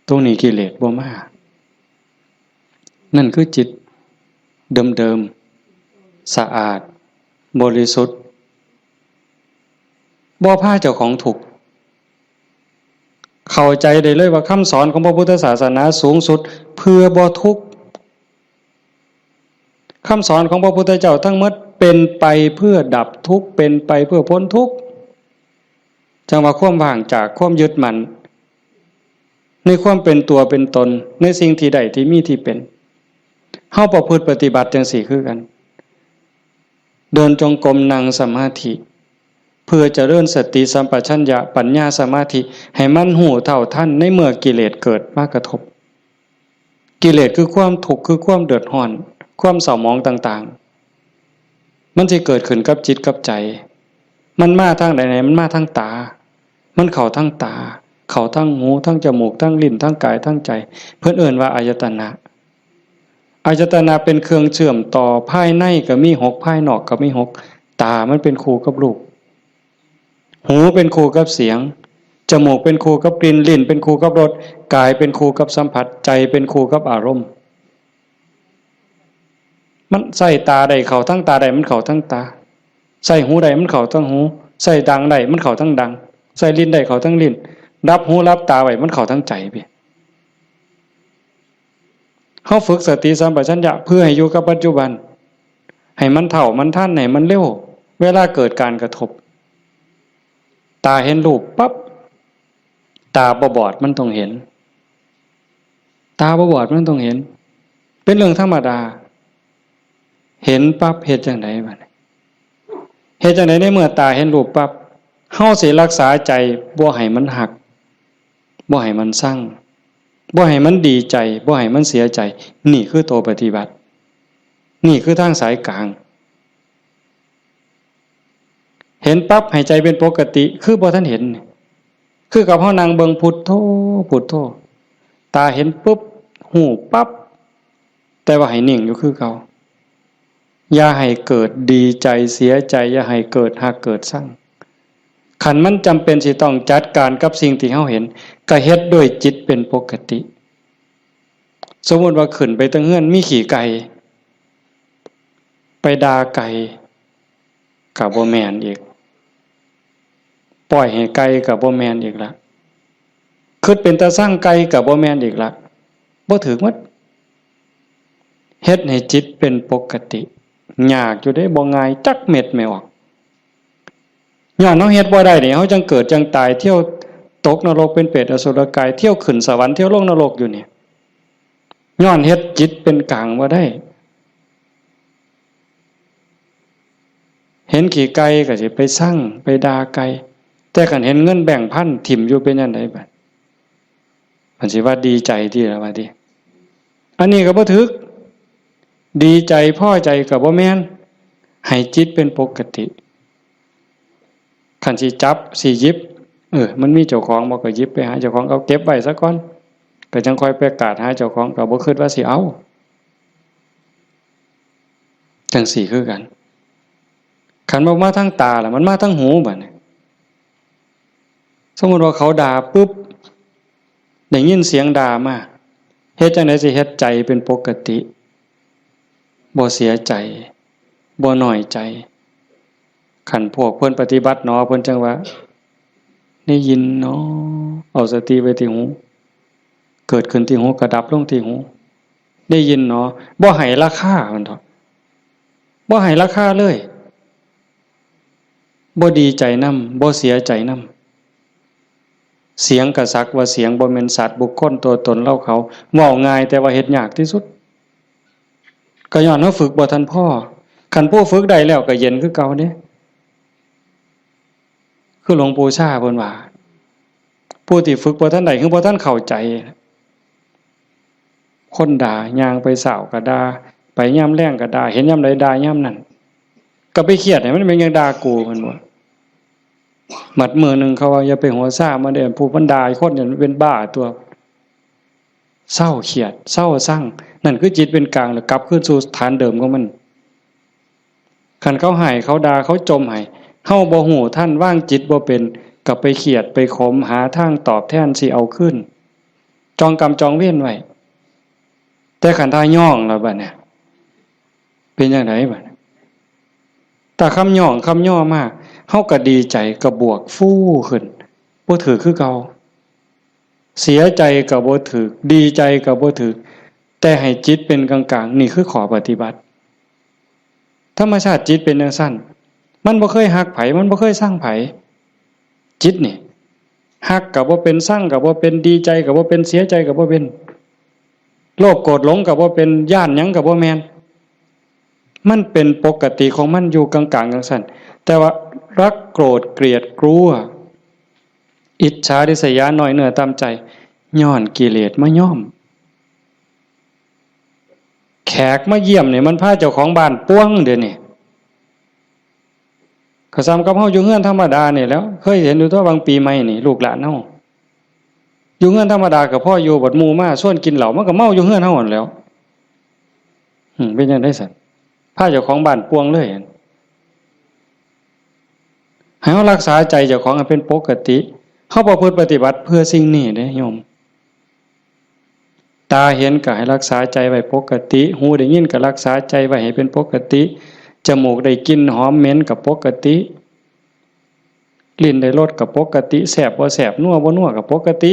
ตรงนี้กิเลสบ่มา นั่นคือจิตเดิมๆ สะอาด บริสุทธิ์ บ่พาเจ้าของทุกข์ เข้าใจได้เลยว่าคำสอนของพระพุทธศาสนาสูงสุด เพื่อบ่ทุกข์ คำสอนของพระพุทธเจ้าทั้งหมดเป็นไปเพื่อดับทุกข์ เป็นไปเพื่อพ้นทุกข์ จั่งว่าความว่างจากความยึดมั่น ในความเป็นตัวเป็นตน ในสิ่งที่ได้ที่มีที่เป็น เฮาประพฤติปฏิบัติจั่งซี้คือกัน เดินจงกรม นั่งสมาธิ เพื่อเจริญสติสัมปชัญญะ ปัญญาสมาธิ ให้มันฮู้เท่าทันในเมื่อกิเลสเกิดมากระทบ กิเลสคือความทุกข์ คือความเดือดร้อน ความเศร้าหมองต่างๆ มันสิเกิดขึ้นกับจิตกับใจ มันมาทางใด มันมาทางตา มันเข้าทางตา เข้าทางหู ทางจมูก ทางลิ้น ทางกาย ทางใจ เพิ่นเอิ้นว่าอายตนะ อายตนะเป็นเครื่องเชื่อมต่อ ภายในก็มีหก ภายนอกก็มีหก ตามันเป็นคู่กับรูป หูเป็นคู่กับเสียง จมูกเป็นคู่กับกลิ่น ลิ้นเป็นคู่กับรส กายเป็นคู่กับสัมผัส ใจเป็นคู่กับอารมณ์ มันใช้ตาได้เข้าทางตาได้ มันเข้าทางตา ใช้หูได้มันเข้าทางหู ใช้ดังได้มันเข้าทางดัง ใช้ลิ้นได้เข้าทางลิ้น หลับหูหลับตาไว้มันเข้าทางใจไป เฮาฝึกสติสัมปชัญญะเพื่อให้อยู่กับปัจจุบัน ให้มันเท่ามันทัน ให้มันเร็ว เวลาเกิดการกระทบ ตาเห็นรูปปั๊บ ตาบ่บอดมันต้องเห็น ตาบ่บอดมันต้องเห็น เป็นเรื่องธรรมดา เห็นปั๊บเฮ็ดจั่งใดบัดนี้ เฮ็ดจั่งใดในเมื่อตาเห็นรูปปั๊บ เฮาสิรักษาใจบ่ให้มันฮัก บ่ให้มันซัง บ่ให้มันดีใจ บ่ให้มันเสียใจ นี่คือตัวปฏิบัติ นี่คือทางสายกลาง เห็นปั๊บให้ใจเป็นปกติ คือบ่ทันเห็น คือกับเฮานั่งเบิ่งพุทโธ พุทโธ ตาเห็นปุ๊บ ฮู้ปั๊บ แต่ว่าให้นิ่งอยู่คือเก่า อย่าให้เกิดดีใจเสียใจ อย่าให้เกิดฮักเกิดซัง คันมันจำเป็นสิต้องจัดการกับสิ่งที่เฮาเห็น ก็เฮ็ดด้วยจิตเป็นปกติ สมมุติว่าขึ้นไปเทิงเฮือนมีขี้ไก่ ไปด่าไก่ ก็บ่แม่นอีก ปล่อยให้ไก่ก็บ่แม่นอีกละ คิดเป็นตาซังไก่ก็บ่แม่นอีกละ บ่ถืกหมด เฮ็ดให้จิตเป็นปกติ ยากอยู่เด้ บ่ง่ายจักเม็ดแม่ออก ย้อนเฮาเฮ็ดบ่ได้นี่ เฮาจั่งเกิดจั่งตาย เที่ยวตกนรกเป็นเปรตอสุรกาย เที่ยวขึ้นสวรรค์ เที่ยวลงนรกอยู่นี่ ย้อนเฮ็ดจิตเป็นกลางบ่ได้ เห็นขี้ไก่ก็สิไปซัง ไปด่าไก่ แต่คันเห็นเงินแบงค์พันถิ่มอยู่เป็นจั่งใดบัด มันสิว่าดีใจติล่ะว่าติ อันนี้ก็บ่ถืก ดีใจพอใจก็บ่แม่น ให้จิตเป็นปกติ คันสิจับสิหยิบ เออ มันมีเจ้าของบ่ก็หยิบไปหาเจ้าของ เอาเก็บไว้ซะก่อน ก็จั่งค่อยไปกาดหาเจ้าของ ก็บ่คิดว่าสิเอา จั่งซี้คือกัน คันบ่มาทางตาล่ะ มันมาทางหูบัดนี้ สมมุติว่าเขาด่าปุ๊บ ได้ยินเสียงด่ามา เฮ็ดจั่งใดสิเฮ็ดใจเป็นปกติ บ่เสียใจ บ่น้อยใจ คันพวกเพิ่นปฏิบัติหนอ เพิ่นจั่งว่า ได้ยินหนอ เอาสติไว้ที่หู เกิดขึ้นที่หู ก็ดับลงที่หู ได้ยินหนอ บ่ให้ราคามันเถาะ บ่ให้ราคาเลย บ่ดีใจนำ บ่เสียใจนำ เสียงก็สักว่าเสียง บ่แม่นสัตว์บุคคลตัวตนเราเขา เว้าง่ายแต่ว่าเฮ็ดยากที่สุด ก็ย้อนเฮาฝึกบ่ทันพอ คันผู้ฝึกได้แล้วก็เย็นคือเก่าเด้ คือหลวงปู่ชาเพิ่นว่า ผู้ที่ฝึกบ่ทันได้ คือบ่ทันเข้าใจ คนด่า ย่างไปเช้าก็ด่า ไปยามแลงก็ด่า เห็นยามใดด่ายามนั้น ก็ไปเครียดให้มันเป็นหยังด่ากู เพิ่นว่า บัดมื้อหนึ่งเขาว่า อย่าไปหัวซ่ามันเด้อ ผู้มันด่าคนเนี่ยมันเป็นบ้าตัว เซาเครียด เซาซัง นั่นคือจิตเป็นกลาง แล้วกลับคืนสู่ฐานเดิมของมัน คันเขาให้ เขาด่า เขาจ่มให้ เฮาบ่ฮู้ทัน วางจิตบ่เป็น ก็ไปเครียด ไปขม หาทางตอบแทนสิเอาคืน จองกรรมจองเวรไว้ แต่คันถ้าย้องแล้วบัดเนี่ย เป็นจั่งใดบัดเนี่ย ถ้าคำย้องคำย่อมา เฮาก็ดีใจ ก็บวกฟูขึ้น บ่ถืกคือเก่า เสียใจก็บ่ถืก ดีใจก็บ่ถืก แต่ให้จิตเป็นกลางๆ นี่คือข้อปฏิบัติ ธรรมชาติจิตเป็นจั่งซั้น มันบ่เคยฮักไผ มันบ่เคยซังไผ จิตนี่ ฮักก็บ่เป็น ซังก็บ่เป็น ดีใจก็บ่เป็น เสียใจก็บ่เป็น โลภโกรธหลงก็บ่เป็น ย้านหยังก็บ่แม่น มันเป็นปกติของมันอยู่กลางๆ จั่งซั้น แต่ว่ารักโกรธเกลียดกลัว อิจฉาริษยา น้อยเนื้อต่ำใจ ย้อนกิเลสมาย้อม แขกมาเยี่ยมนี่มันพาเจ้าของบ้านป่วงเดี๋ยวนี้ ก็ส่ำกับเฮาอยู่เฮือนธรรมดานี่แหล้ว เคยเห็นอยู่ตั๊ว บางปีใหม่นี่ ลูกหลานเฮา อยู่เฮือนธรรมดาก็พออยู่ บัดหมู่มาชวนกินเหล้า มันก็เมาอยู่เฮือนเฮาหั้นแหล้ว อืม เป็นจั่งใดซั้น พาเจ้าของบ้านป่วงเลย ให้เฮารักษาใจเจ้าของให้เป็นปกติ เฮาประพฤติปฏิบัติเพื่อสิ่งนี้เด้โยม ตาเห็นก็ให้รักษาใจไว้ปกติ หูได้ยินก็รักษาใจไว้ให้เป็นปกติ จมูกได้กลิ่นหอมเหม็นก็ปกติ ลิ้นได้รสก็ปกติ แซ่บบ่แซ่บ นัวบ่นัวก็ปกติ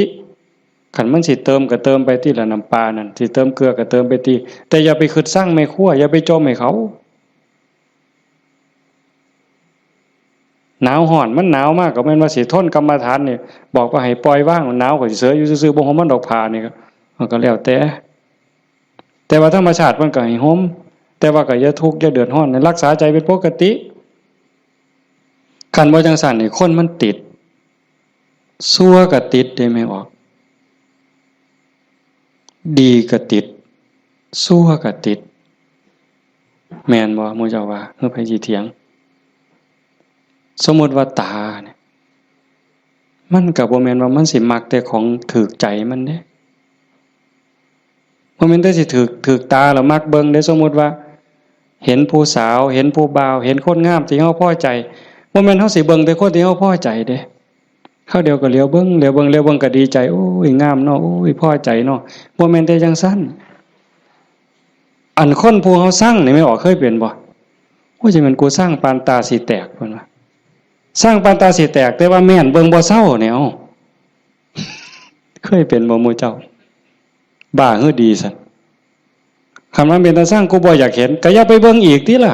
คันมันสิเติมก็เติมไปติละ น้ำปลานั่น สิเติมเกลือก็เติมไปติ แต่อย่าไปคิดซังแม่ครัว อย่าไปจ่มให้เขา หนาวฮ้อน มันหนาวมากก็แม่นว่าสิทนกรรมฐานนี่ บอกว่าให้ปล่อยวาง หนาวก็สิเสยอยู่ซื่อๆ บ่ห่มมันดอกผ้านี่ก็ มันก็แล้วแต่ แต่ว่าธรรมชาติมันก็ให้ห่ม แต่ว่าก็อย่าทุกข์อย่าเดือดร้อน รักษาใจเป็นปกติ คันบ่จั่งซั้นนี่คนมันติด ชั่วก็ติดเด้แม่ออก ดีก็ติด ชั่วก็ติด แม่นบ่ หมู่เจ้าว่า หรือไผสิเถียง สมมุติว่าตาเนี่ย มันก็บ่แม่นว่ามันสิมักแต่ของถูกใจมันเด้ บ่แม่นแต่สิถูก ถูกตาแล้วมักเบิ่งเด้ สมมุติว่า เห็นผู้สาว เห็นผู้บ่าว เห็นคนงามที่เฮาพอใจ บ่แม่นเฮาสิเบิ่งแต่คนที่เฮาพอใจเด้ คราวเดียวก็เหลียวเบิ่ง เหลียวเบิ่ง เหลียวเบิ่งก็ดีใจ โอ้ย งามเนาะ โอ้ย พอใจเนาะ บ่แม่นแต่จั่งซั้น อันคนผู้เฮาซังนี่แม่ออกเคยเป็นบ่ โอ้ย จะแม่นกูซังปานตาสิแตก เพิ่นว่า ซังปานตาสิแตก แต่ว่าแม่นเบิ่งบ่เซาเนี่ย เอ้า เคยเป็นบ่หมู่เจ้า บ้าหรือดีซั้น คันมันเป็นตาซัง กูบ่อยากเห็น ก็อย่าไปเบิ่งอีกติล่ะ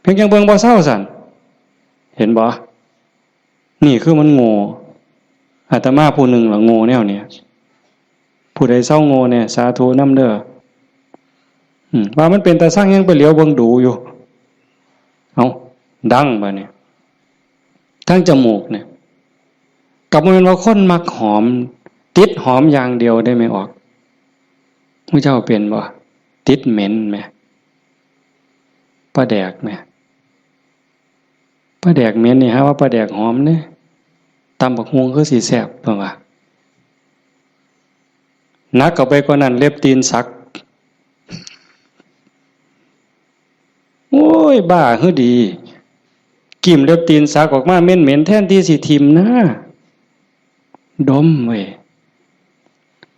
เพียงจั่งเบิ่งบ่เซาซั้น เห็นบ่ นี่คือมันโง่ อาตมาผู้หนึ่งล่ะโง่แนวเนี้ย ผู้ใดเซาโง่แน่ สาธุนำเด้อ อืม ว่ามันเป็นตาซังยังไปเหลียวเบิ่งดูอยู่ เอ้า ดังบาดนี้ ทางจมูกเนี่ย ก็บ่แม่นว่าคนมักหอม ติดหอมอย่างเดียวเด้แม่ออก หมู่เจ้าเป็นบ่ ติดเหม็นแหม ปลาแดกแหม ปลาแดกเหม็นนี่หาว่าปลาแดกหอมเด้ ตำบักหุ่งคือสิแซ่บ เพิ่นว่า หนักเข้าไปกว่านั้น เล็บตีนสัก โอ้ย บ้าหรือดี กิ่มเล็บตีนสักออกมาเหม็นๆ แทนที่สิถิ่มนะ ดมเว้ย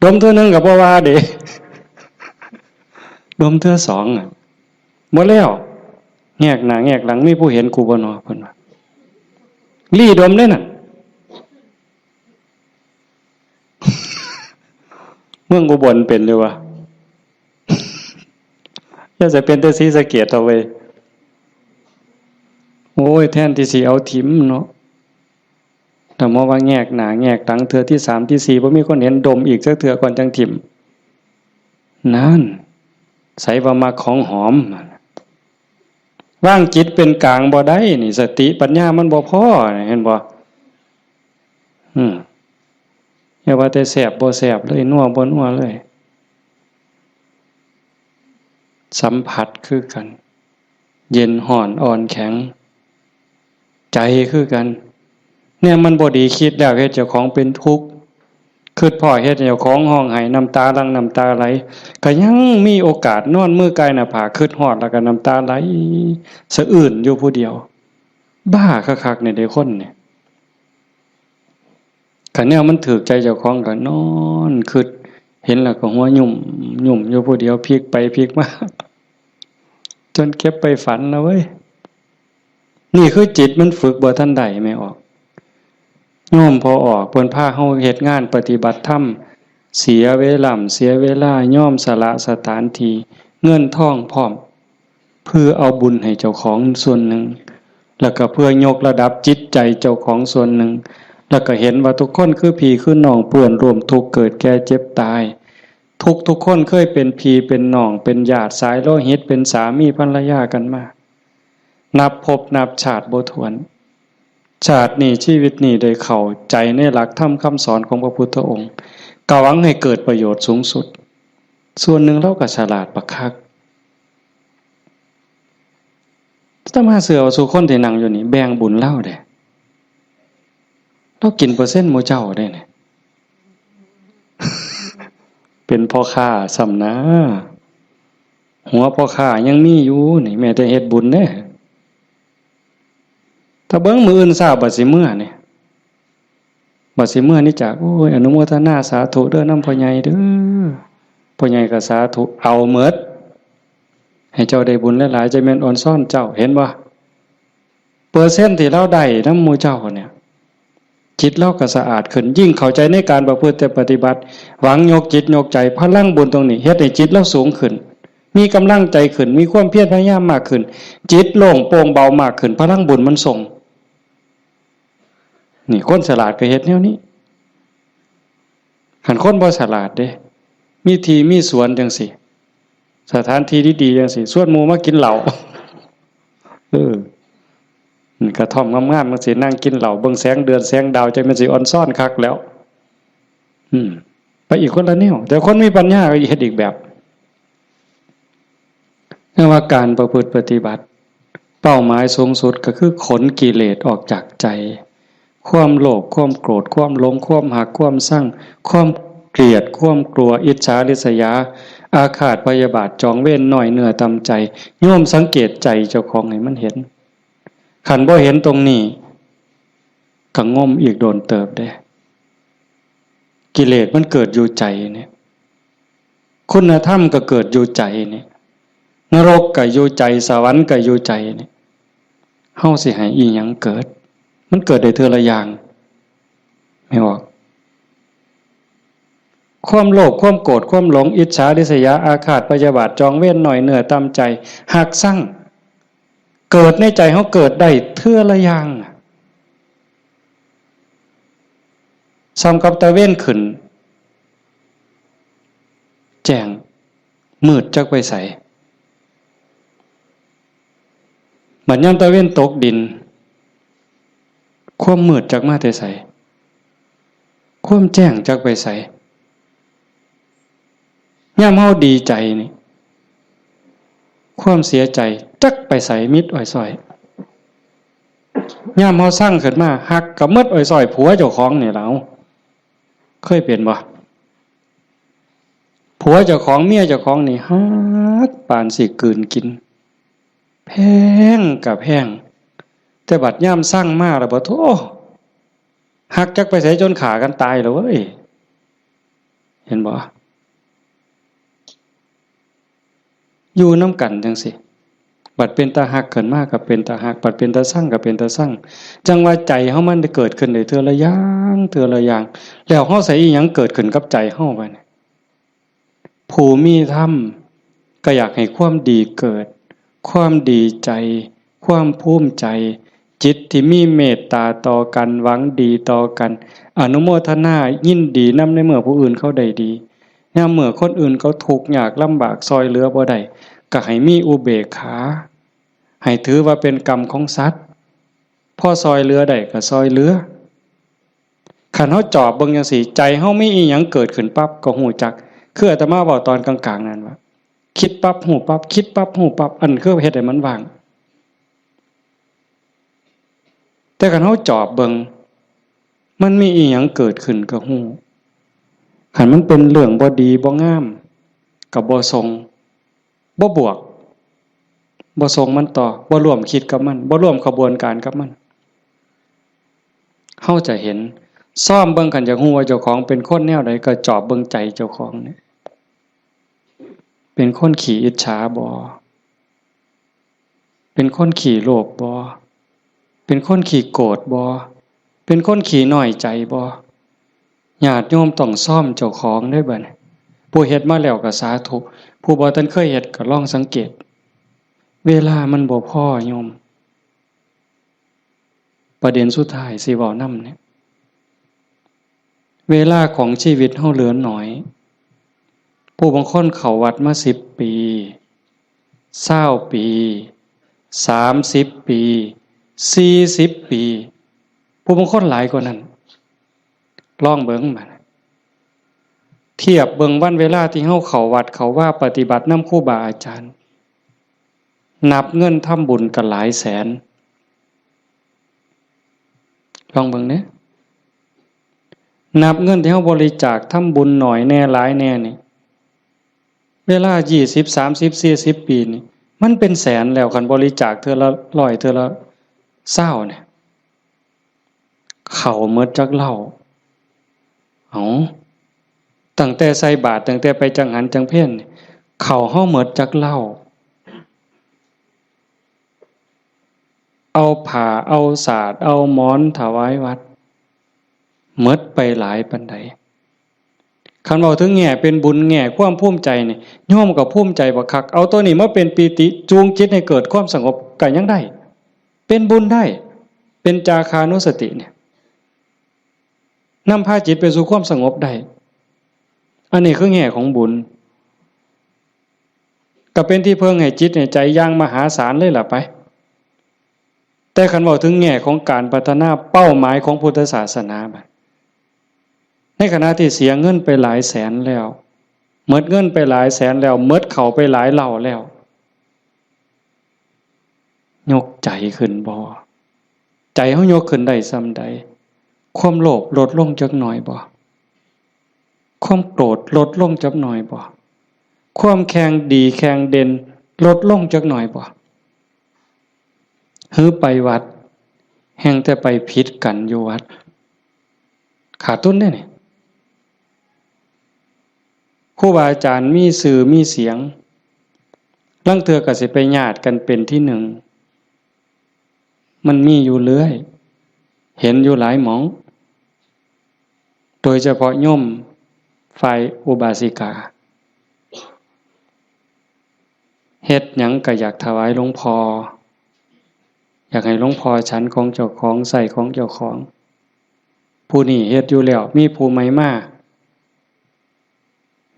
ดมเทื่อหนึ่งก็บ่ว่าเด้ ดมเทื่อสองอะ บ่แล้ว แงกหน้าแงกหลัง มีผู้เห็นกูบ่นอ เพิ่นว่า ลี้ดมเด้นั่น เมืองอุบลเป็นอยู่วะ อย่าจะเป็นแต่ศรีสะเกษเอาเว้ย โอ้ย แทนที่สิเอาถิ่มเนาะ แต่มาว่าแงกหน้าแงกหลังเทื่อที่สามที่สี่ บ่มีคนเห็น ดมอีกจักเทื่อก่อนจั่งถิ่ม นั่น ไสว่ามักของหอม วางจิตเป็นกลางบ่ได้นี่ สติปัญญามันบ่พอ เห็นบ่ อืม อย่าว่าแต่แซ่บบ่แซ่บเลย นัวบ่นัวเลย สัมผัสคือกัน เย็นฮ้อนอ่อนแข็ง ใจคือกัน เนี่ยมันบ่ดี คิดแล้วเฮ็ดเจ้าของเป็นทุกข์ คิดพ้อเฮ็ดให้เจ้าของร้องไห้ น้ำตาหลั่งน้ำตาไหล ก็ยังมีโอกาสนอนมือกายหน้าผาก คิดฮอดแล้วก็น้ำตาไหลสะอื้นอยู่ผู้เดียว บ้าคักๆ เนี่ยเด้คนเนี่ย คันแนวมันถูกใจเจ้าของก็นอนคิด เห็นแล้วก็หัวยุ่มยุ่มอยู่ผู้เดียว พลิกไปพลิกมา จนเก็บไปฝันนะเว้ย นี่คือจิตมันฝึกบ่ทันได้แม่ออก โยมพ่อออก เพิ่นพาเฮาเฮ็ดงานปฏิบัติธรรม เสียเวลา เสียเวลา ยอมสละสถานที่ เงินทองพร้อม เพื่อเอาบุญให้เจ้าของส่วนหนึ่ง แล้วก็เพื่อยกระดับจิตใจเจ้าของส่วนหนึ่ง แล้วก็เห็นว่าทุกคนคือพี่คือน้อง เพื่อนร่วมทุกข์เกิดแก่เจ็บตาย ทุกทุกคนเคยเป็นพี่เป็นน้อง เป็นญาติสายโลหิต เป็นสามีภรรยากันมา นับภพนับชาติบ่ถ้วน ชาตินี้ชีวิตนี้ได้เข้าใจในหลักธรรมคำสอนของพระพุทธองค์ ก็หวังให้เกิดประโยชน์สูงสุด ส่วนหนึ่งเราก็ฉลาดบักคัก อาตมาเชื่อว่าสู่คนที่นั่งอยู่นี่แบ่งบุญลาวเด้ ลาวกินเปอร์เซ็นต์หมู่เจ้าเด้เนี่ย เป็นพ่อค้าซ้ำนะ หัวพ่อค้ายังมีอยู่นี่ แม้แต่เฮ็ดบุญเด้ ถ้าเบิ่งมื้ออื่นเช้าบัดสิเมือนี่ บัดสิเมือนี่จาก โอ้ย อนุโมทนาสาธุเด้อนำพ่อใหญ่เด้อ พ่อใหญ่ก็สาธุ เอาหมด ให้เจ้าได้บุญหลายๆ จะแม่นออนซ่อนเจ้า เห็นบ่ เปอร์เซ็นต์ที่ลาวได้นำหมู่เจ้าเนี่ย จิตลาวก็สะอาดขึ้น ยิ่งเข้าใจในการประพฤติปฏิบัติ หวังยกจิตยกใจ พลังบุญตรงนี้เฮ็ดให้จิตลาวสูงขึ้น มีกำลังใจขึ้น มีความเพียรพยายามมากขึ้น จิตโล่งโปร่งเบามากขึ้น พลังบุญมันส่ง นี่คนฉลาดก็เฮ็ดแนวนี้ คันคนบ่ฉลาดเด้ มีที่มีสวนจังซี่ สถานที่ดีๆจังซี่ ชวนหมู่มากินเหล้า เออ อืม กระท่อมงามๆจังซี่ นั่งกินเหล้า เบิ่งแสงเดือนแสงดาว จั่งแม่นสิอ่อนซ้อนคักแล้ว อืม ไปอีกคนละแนว แต่คนมีปัญญาก็เฮ็ดอีกแบบ เรียกว่าการประพฤติปฏิบัติ เป้าหมายสูงสุดก็คือขนกิเลสออกจากใจ ความโลภ ความโกรธ ความหลง ความฮัก ความซัง ความเกลียด ความกลัว อิจฉาริษยา อาฆาตพยาบาท จองเวร น้อยเนื้อต่ำใจ โยมสังเกตใจเจ้าของให้มันเห็น คันบ่เห็นตรงนี้ ก็งมอีกโดนเติบเด้ กิเลสมันเกิดอยู่ใจเนี่ย คุณธรรมก็เกิดอยู่ใจเนี่ย นรกก็อยู่ใจ สวรรค์ก็อยู่ใจเนี่ย เฮาสิให้อีหยังเกิด มันเกิดได้เทื่อละอย่าง แม่นบ่ ความโลภ ความโกรธ ความหลง อิจฉาริษยา อาฆาตพยาบาท จองเวร น้อยเนื้อต่ำใจ ฮักซัง เกิดในใจเฮาเกิดได้เทื่อละอย่าง ส่ำกับตะเวนขึ้น แจ้ง มืดจักไปไส บัดยามตะเวนตกดิน ความมืดจักมาแต่ไส ความแจ้งจักไปไส ยามเฮาดีใจนี่ ความเสียใจจักไปไส มิดอ้อยซ้อย ยามเฮาซังขึ้นมา ฮักก็มิดอ้อยซ้อย ผัวเจ้าของนี่ล่ะ เคยเป็นบ่ ผัวเจ้าของ เมียเจ้าของนี่ฮักปานสิกลืนกิน แพงก็แพง แต่บัดยามซังมาแล้ว บ่โธ่ ฮักจักไปไส จนฆ่ากันตายแล้วเว้ย เห็นบ่ อยู่นำกันจั่งซี้ บัดเป็นตาฮักขึ้นมาก็เป็นตาฮัก บัดเป็นตาซังก็เป็นตาซัง จั่งว่าใจเฮามันได้เกิดขึ้นได้เทื่อละอย่าง เทื่อละอย่าง แล้วเฮาใส่อีหยังเกิดขึ้นกับใจเฮาบัดนี้ ผู้มีธรรมก็อยากให้ความดีเกิด ความดีใจ ความภูมิใจ จิตที่มีเมตตาต่อกัน หวังดีต่อกัน อนุโมทนายินดีนำในเมื่อผู้อื่นเขาได้ดี ยามเมื่อคนอื่นเขาทุกข์ยากลำบาก ซ่อยเหลือบ่ได้ ก็ให้มีอุเบกขา ให้ถือว่าเป็นกรรมของสัตว์ พอซ่อยเหลือได้ก็ซ่อยเหลือ คันเฮาจอบเบิ่งจั่งซี้ ใจเฮามีอีหยังเกิดขึ้นปั๊บก็ฮู้จัก คืออาตมาเว้าตอนกลางๆนั่นว่า คิดปั๊บฮู้ปั๊บ คิดปั๊บฮู้ปั๊บ อันคือเฮ็ดให้มันว่าง แต่คันเฮาจอบเบิ่ง มันมีอีหยังเกิดขึ้นก็ฮู้ คันมันเป็นเรื่องบ่ดีบ่งาม ก็บ่ส่ง บ่บวก บ่ส่งมันต่อ บ่ร่วมคิดกับมัน บ่ร่วมขบวนการกับมัน เฮาจะเห็น ซ่อมเบิ่ง คันอยากฮู้ว่าเจ้าของเป็นคนแนวใด ก็จอบเบิ่งใจเจ้าของเนี่ย เป็นคนขี้อิจฉาบ่ เป็นคนขี้โลภบ่ เป็นคนขี้โกรธบ่ เป็นคนขี้น้อยใจบ่ ญาติโยมต้องซ่อมเจ้าของเด้อบัดนี้ ผู้เฮ็ดมาแล้วก็สาธุ ผู้บ่ทันเคยเฮ็ดก็ลองสังเกต เวลามันบ่พอโยม ประเด็นสุดท้ายสิเว้านำเนี่ย เวลาของชีวิตเฮาเหลือน้อย ผู้บางคนเข้าวัดมาสิบปี ซาวปี สามสิบปี สี่สิบปี ผู้บางคนหลายกว่านั้น ลองเบิ่งบัด เทียบเบิ่งวันเวลาที่เฮาเข้าวัดเข้าวาปฏิบัตินำครูบาอาจารย์ นับเงินทำบุญก็หลายแสน ลองเบิ่งเด้ นับเงินที่เฮาบริจาคทำบุญน้อยแน่หลายแน่นี่ เวลายี่สิบ สามสิบ สี่สิบปีนี่ มันเป็นแสนแล้ว คันบริจาคเทื่อละร้อย เทื่อละซาวเนี่ย เข้าหมดจักเหล้า เอ้า ตั้งแต่ใส่บาตร ตั้งแต่ไปจังหันจังเพลนี่ เข้าเฮาหมดจักเหล้า เอาผ้า เอาสาด เอาหมอนถวายวัด หมดไปหลายปานใด คันเว้าถึงแง่เป็นบุญ แง่ความภูมิใจนี่ โยมก็ภูมิใจบักคัก เอาตัวนี้มาเป็นปีติ จูงจิตให้เกิดความสงบก็ยังได้ เป็นบุญได้ เป็นจาคานุสติเนี่ย นำพาจิตไปสู่ความสงบได้ อันนี้คือแง่ของบุญ ก็เป็นที่เพิ่งให้จิตให้ใจอย่างมหาศาลเลยล่ะไป แต่คันเว้าถึงแง่ของการพัฒนาเป้าหมายของพุทธศาสนาบัด ในขณะที่เสียเงินไปหลายแสนแล้ว หมดเงินไปหลายแสนแล้ว หมดเข้าไปหลายเหล้าแล้ว ยกใจขึ้นบ่ ใจเฮายกขึ้นได้ส่ำใด ความโลภลดลงจักหน่อยบ่ ความโกรธลดลงจักหน่อยบ่ ความแข่งดีแข่งเด่นลดลงจักหน่อยบ่ หือไปวัด แฮ่งแต่ไปผิดกันอยู่วัด ขาดทุนเด้นี่ ครูบาอาจารย์มีชื่อมีเสียง ลางเทื่อก็สิไปญาติกันเป็นที่หนึ่ง มันมีอยู่เรื่อย เห็นอยู่หลายหม่อง โดยเฉพาะโยมฝ่ายอุบาสิกา เฮ็ดหยังก็อยากถวายหลวงพ่อ อยากให้หลวงพ่อฉันของเจ้าของ ใช้ของเจ้าของ ผู้นี้เฮ็ดอยู่แล้ว มีผู้ใหม่มา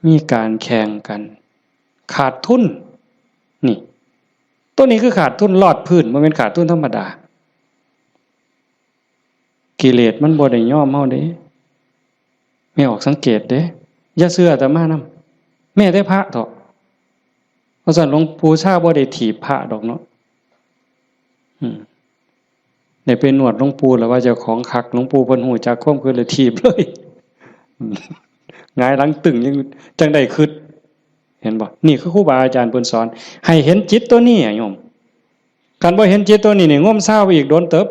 มีการแข่งกัน ขาดทุน นี่ ตัวนี้คือขาดทุนลอดพื้น บ่แม่นขาดทุนธรรมดา กิเลสมันบ่ได้ยอมเฮาเด้ แม่ออกสังเกตเด้ อย่าเชื่ออาตมานำ แม้แต่พระเถาะ เพราะฉะนั้นหลวงปู่ชาบ่ได้ถีบพระดอกเนาะ อืม ได้ไปนวดหลวงปู่แล้วว่าเจ้าของคัก หลวงปู่เพิ่นฮู้จักความคิดเลยถีบเลย หงายหลังตึงยังจั่งได้คิด เห็นบ่ นี่คือครูบาอาจารย์เพิ่นสอน ให้เห็นจิตตัวนี้อะโยม คันบ่เห็นจิตตัวนี้นี่ งมซาวไปอีกโดนเติบ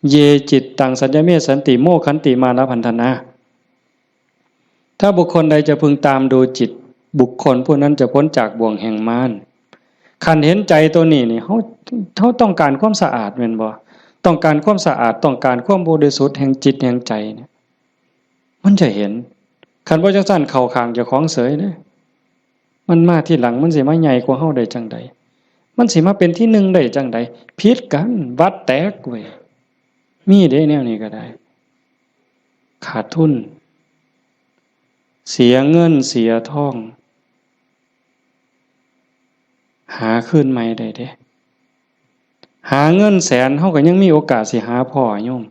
เย จิตตัง สัญญเม สันติ โม ขันติ มานะ พันธนา ถ้าบุคคลใดจะพึงตามดูจิต บุคคลผู้นั้นจะพ้นจากบ่วงแห่งมาร คันเห็นใจตัวนี้นี่ เฮา เฮาต้องการความสะอาดแม่นบ่ ต้องการความสะอาด ต้องการความบริสุทธิ์แห่งจิตแห่งใจเนี่ย มันจะเห็น คันบ่จั่งซั้นเข้าข้างเจ้าของเสยเด้ มันมาทีหลัง มันสิมาใหญ่กว่าเฮาได้จั่งใด มันสิมาเป็นที่หนึ่งได้จั่งใด ผิดกัน วัดแตกเว้ย มีเด้แนวนี้ก็ได้ ขาดทุน เสียเงินเสียทอง หาคืนใหม่ได้เด้ หาเงินแสนเฮาก็ยังมีโอกาสสิหาพ้อโยม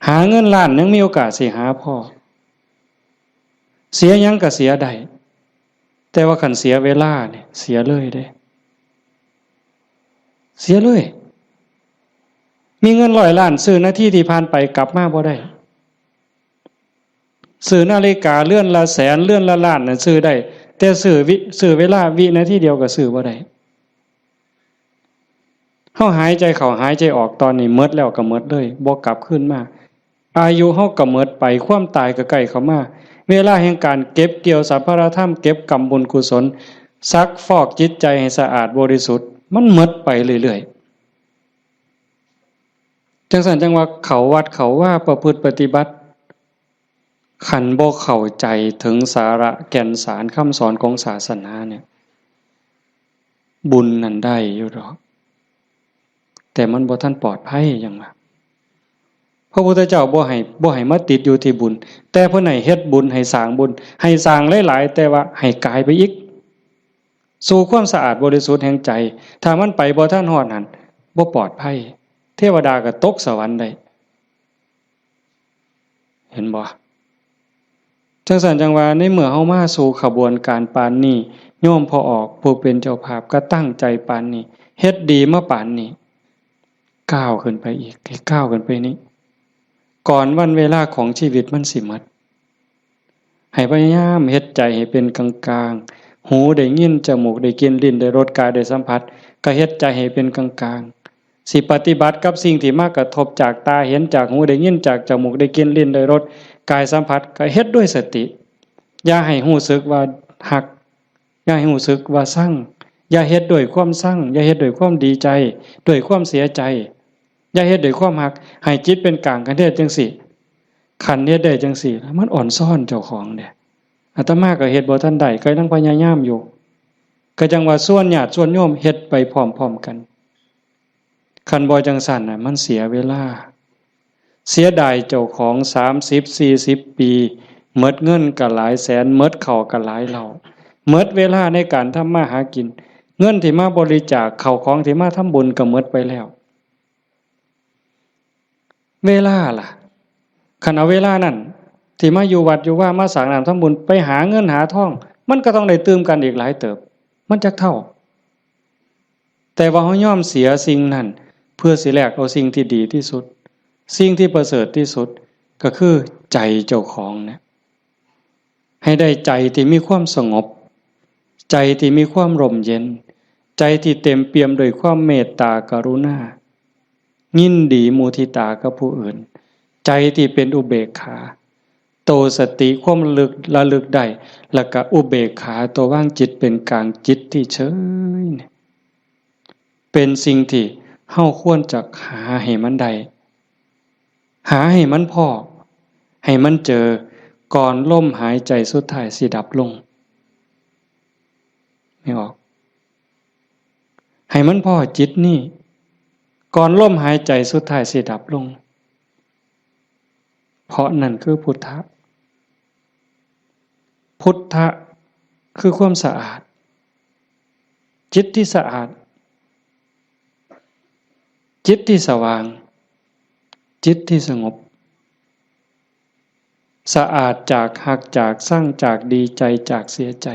หาเงินล้านยังมีโอกาสสิหาพ้อ เสียหยังก็เสียได้ แต่ว่าคันเสียเวลาเนี่ย เสียเลยเด้ เสียเลย มีเงินร้อยล้านซื้อนาทีที่ผ่านไปกลับมาบ่ได้ ซื้อนาฬิกาเรือนละแสน เรือนละล้านน่ะซื้อได้ แต่ซื้อวิ ซื้อเวลาวินาทีเดียวก็ซื้อบ่ได้ เฮาหายใจเข้าหายใจออกตอนนี้หมดแล้วก็หมดเลย บ่กลับคืนมา อายุเฮาก็หมดไป ความตายก็ใกล้เข้ามา เวลาแห่งการเก็บเกี่ยวสรรพารธรรม เก็บกรรมบุญกุศล ซักฟอกจิตใจให้สะอาดบริสุทธิ์ มันหมดไปเรื่อยๆ จั่งซั้นจั่งว่าเข้าวัดเข้าวาประพฤติปฏิบัติ คันบ่เข้าใจถึงสาระแก่นสารคำสอนของศาสนาเนี่ย บุญนั่นได้อยู่ดอก แต่มันบ่ทันปลอดภัยหยังว่า พระพุทธเจ้าบ่ให้ บ่ให้มาติดอยู่ที่บุญ แต่เพิ่นให้เฮ็ดบุญ ให้สร้างบุญ ให้สร้างหลายๆ แต่ว่าให้กายไปอีก สู่ความสะอาดบริสุทธิ์แห่งใจ ถ้ามันไปบ่ทันฮอดหั่น บ่ปลอดภัย เทวดาก็ตกสวรรค์ได้ เห็นบ่ จั่งซั้นจั่งว่าในเมื่อเฮามาสู่ขบวนการปานนี้ โยมพ่อออกผู้เป็นเจ้าภาพก็ตั้งใจปานนี้ เฮ็ดดีมาปานนี้ ก้าวขึ้นไปอีก ให้ก้าวขึ้นไปนี้ ก่อนวันเวลาของชีวิตมันสิหมด ให้พยายามเฮ็ดใจให้เป็นกลางๆ หูได้ยิน จมูกได้กลิ่น ลิ้นได้รส กายได้สัมผัส ก็เฮ็ดใจให้เป็นกลางๆ สิปฏิบัติกับสิ่งที่มากระทบจากตาเห็น จากหูได้ยิน จากจมูกได้กลิ่น ลิ้นได้รส กายสัมผัส ก็เฮ็ดด้วยสติ อย่าให้รู้สึกว่าฮัก อย่าให้รู้สึกว่าซัง อย่าเฮ็ดด้วยความซัง อย่าเฮ็ดด้วยความดีใจ ด้วยความเสียใจ อย่าเฮ็ดด้วยความฮัก ให้จิตเป็นกลาง คันเฮ็ดจั่งซี้ คันเฮ็ดได้จั่งซี้ มันอ่อนซ้อนเจ้าของเด้ อาตมาก็เฮ็ดบ่ทันได้ ก็ยังพยายามอยู่ ก็จั่งว่าชวนญาติชวนโยมเฮ็ดไปพร้อมๆ กัน คันบ่จั่งซั้นน่ะ มันเสียเวลา เสียดายเจ้าของ สามสิบ สี่สิบ ปี หมดเงินก็หลายแสน หมดข้าวก็หลายเล่า หมดเวลาในการทำมาหากิน เงินที่มาบริจาค ข้าวของที่มาทำบุญก็หมดไปแล้ว เวลาล่ะ คันเอาเวลานั้น ที่มาอยู่วัดอยู่วา มาสร้างน้ำทำบุญ ไปหาเงินหาทอง มันก็ต้องได้ตื่มกันอีกหลายเติบ มันจักเท่า แต่ว่าเฮายอมเสียสิ่งนั้น เพื่อสิแลกเอาสิ่งที่ดีที่สุด สิ่งที่ประเสริฐที่สุด ก็คือใจเจ้าของเนี่ย ให้ได้ใจที่มีความสงบ ใจที่มีความร่มเย็น ใจที่เต็มเปี่ยมด้วยความเมตตากรุณา ยินดีมุทิตากับผู้อื่น ใจที่เป็นอุเบกขา โตสติความระลึก ระลึกได้ แล้วก็อุเบกขา ตัววางจิตเป็นกลาง จิตที่เฉยเนี่ย เป็นสิ่งที่เฮาควรจะหาให้มันได้ หาให้มันพ้อ ให้มันเจอ ก่อนลมหายใจสุดท้ายสิดับลง ไม่ออก ให้มันพ้อจิตนี่ ก่อนลมหายใจสุดท้ายสิดับลง เพราะนั่นคือพุทธะ พุทธะคือความสะอาด จิตที่สะอาด จิตที่สว่าง จิตที่สงบ สะอาดจากฮัก จากซัง จากดีใจ จากเสียใจ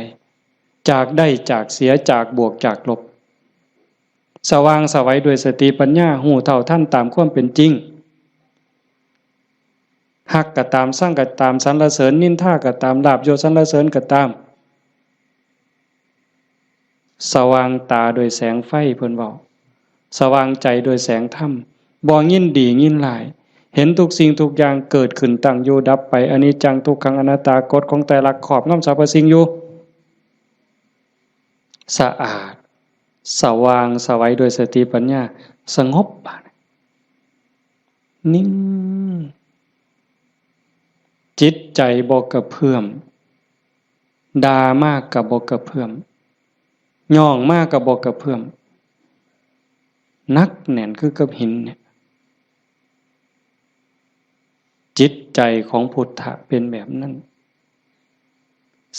จากได้ จากเสีย จากบวก จากลบ สว่างไสวด้วยสติปัญญา ฮู้เท่าทันตามความเป็นจริง ฮักก็ตาม ซังก็ตาม สรรเสริญนินทาก็ตาม ลาภยศสรรเสริญก็ตาม สว่างตาโดยแสงไฟ เพิ่นเว้า สว่างใจโดยแสงธรรม บ่ยินดียินร้าย เห็นทุกสิ่งทุกอย่างเกิดขึ้น ตั้งอยู่ดับไป อนิจจัง ทุกขัง อนัตตา กฎของไตรลักษณ์ครอบงำสรรพสิ่งอยู่ สะอาด สว่างไสวด้วยสติปัญญา สงบ บาดนี้ นิ่ง จิตใจบ่กระเพื่อม ด่ามากก็บ่กระเพื่อม ย่องมากก็บ่กระเพื่อม หนักแน่นคือกับหินเนี่ย จิตใจของพุทธะเป็นแบบนั้น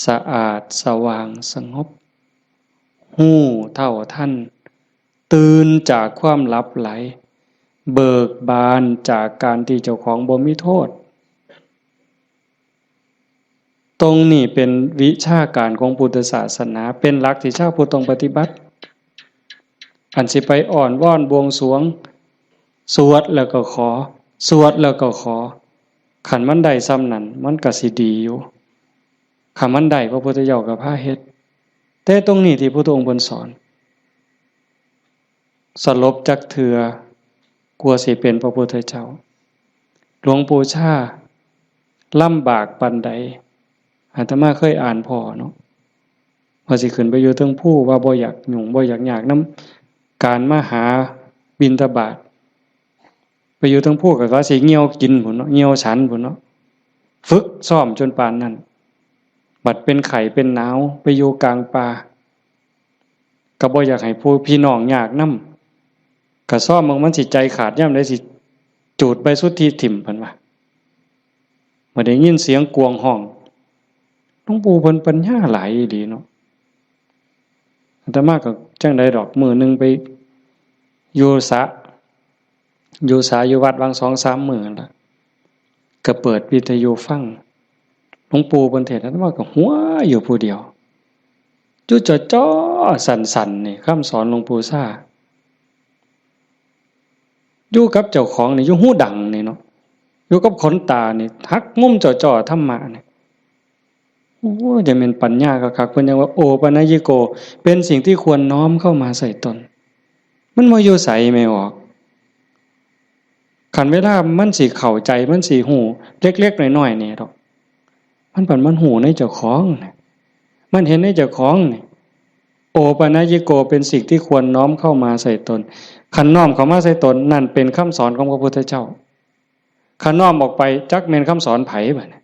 สะอาด สว่าง สงบ ฮู้เท่าทัน ตื่นจากความหลับไหล เบิกบานจากการที่เจ้าของบ่มีโทษ ตรงนี้เป็นวิชาการของพุทธศาสนา เป็นหลักที่ชาวพุทธต้องปฏิบัติ อันสิไปอ้อนวอนบวงสรวง สวดแล้วก็ขอ สวดแล้วก็ขอ คันมันได้ส่ำนั้น มันก็สิดีอยู่ คันมันได้ พระพุทธเจ้าก็พาเฮ็ด แต่ตรงนี้ที่พระพุทธองค์เพิ่นสอน สลบจักเทื่อ กว่าสิเป็นพระพุทธเจ้า หลวงปู่ชาลำบากปานใด อาตมาเคยอ่านพ้อเนาะ ว่าสิขึ้นไปอยู่เทิงภู ว่าบ่อยากยุ่ง บ่อยากยากนำการมาหาบิณฑบาต ไปอยู่เทิงภูก็ว่าสิเหี่ยวกินพุ้นเนาะ เหี่ยวฉันพุ้นเนาะ ฝึกซ้อมจนปานนั้น บัดเป็นไข้เป็นหนาว ไปอยู่กลางป่า ก็บ่อยากให้ผู้พี่น้องยากนำ ก็ซ้อมเบิ่งมันสิใจขาดยามใด สิจูดใบสุทธิถิ่ม เพิ่นว่า บ่ได้ยินเสียงกวางฮ้อง หลวงปู่เพิ่นปัญญาหลายอีหลีเนาะ อาตมาก็จั่งใดดอก มื้อหนึ่งไปอยู่สระ อยู่สระอยู่วัดหว่างสองสามมื้อนั่นล่ะ ก็เปิดวิทยุฟัง หลวงปู่เพิ่นเทศน์ อาตมาก็หัวอยู่ผู้เดียว จุจ่อๆ สั่นๆ นี่ คำสอนหลวงปู่ชา อยู่กับเจ้าของนี่ อยู่หูดังนี่เนาะ อยู่กับขนตานี่ หักมุมจ่อๆ ธรรมะนี่ โอ้ จะเป็นปัญญาคักๆ เพิ่นยังว่า โอปัญญิโก เป็นสิ่งที่ควรน้อมเข้ามาใส่ตน มันบ่อยู่ไสแม่ออก คันเวลามันสิเข้าใจ มันสิฮู้เล็กๆ น้อยๆ นี่ดอก มันปันมันฮู้ในเจ้าของน่ะ มันเห็นในเจ้าของนี่ โอปัญญิโก เป็นสิ่งที่ควรน้อมเข้ามาใส่ตน คันน้อมเข้ามาใส่ตน นั่นเป็นคำสอนของพระพุทธเจ้า คันน้อมออกไป จักแม่นคำสอนไผบัดนี้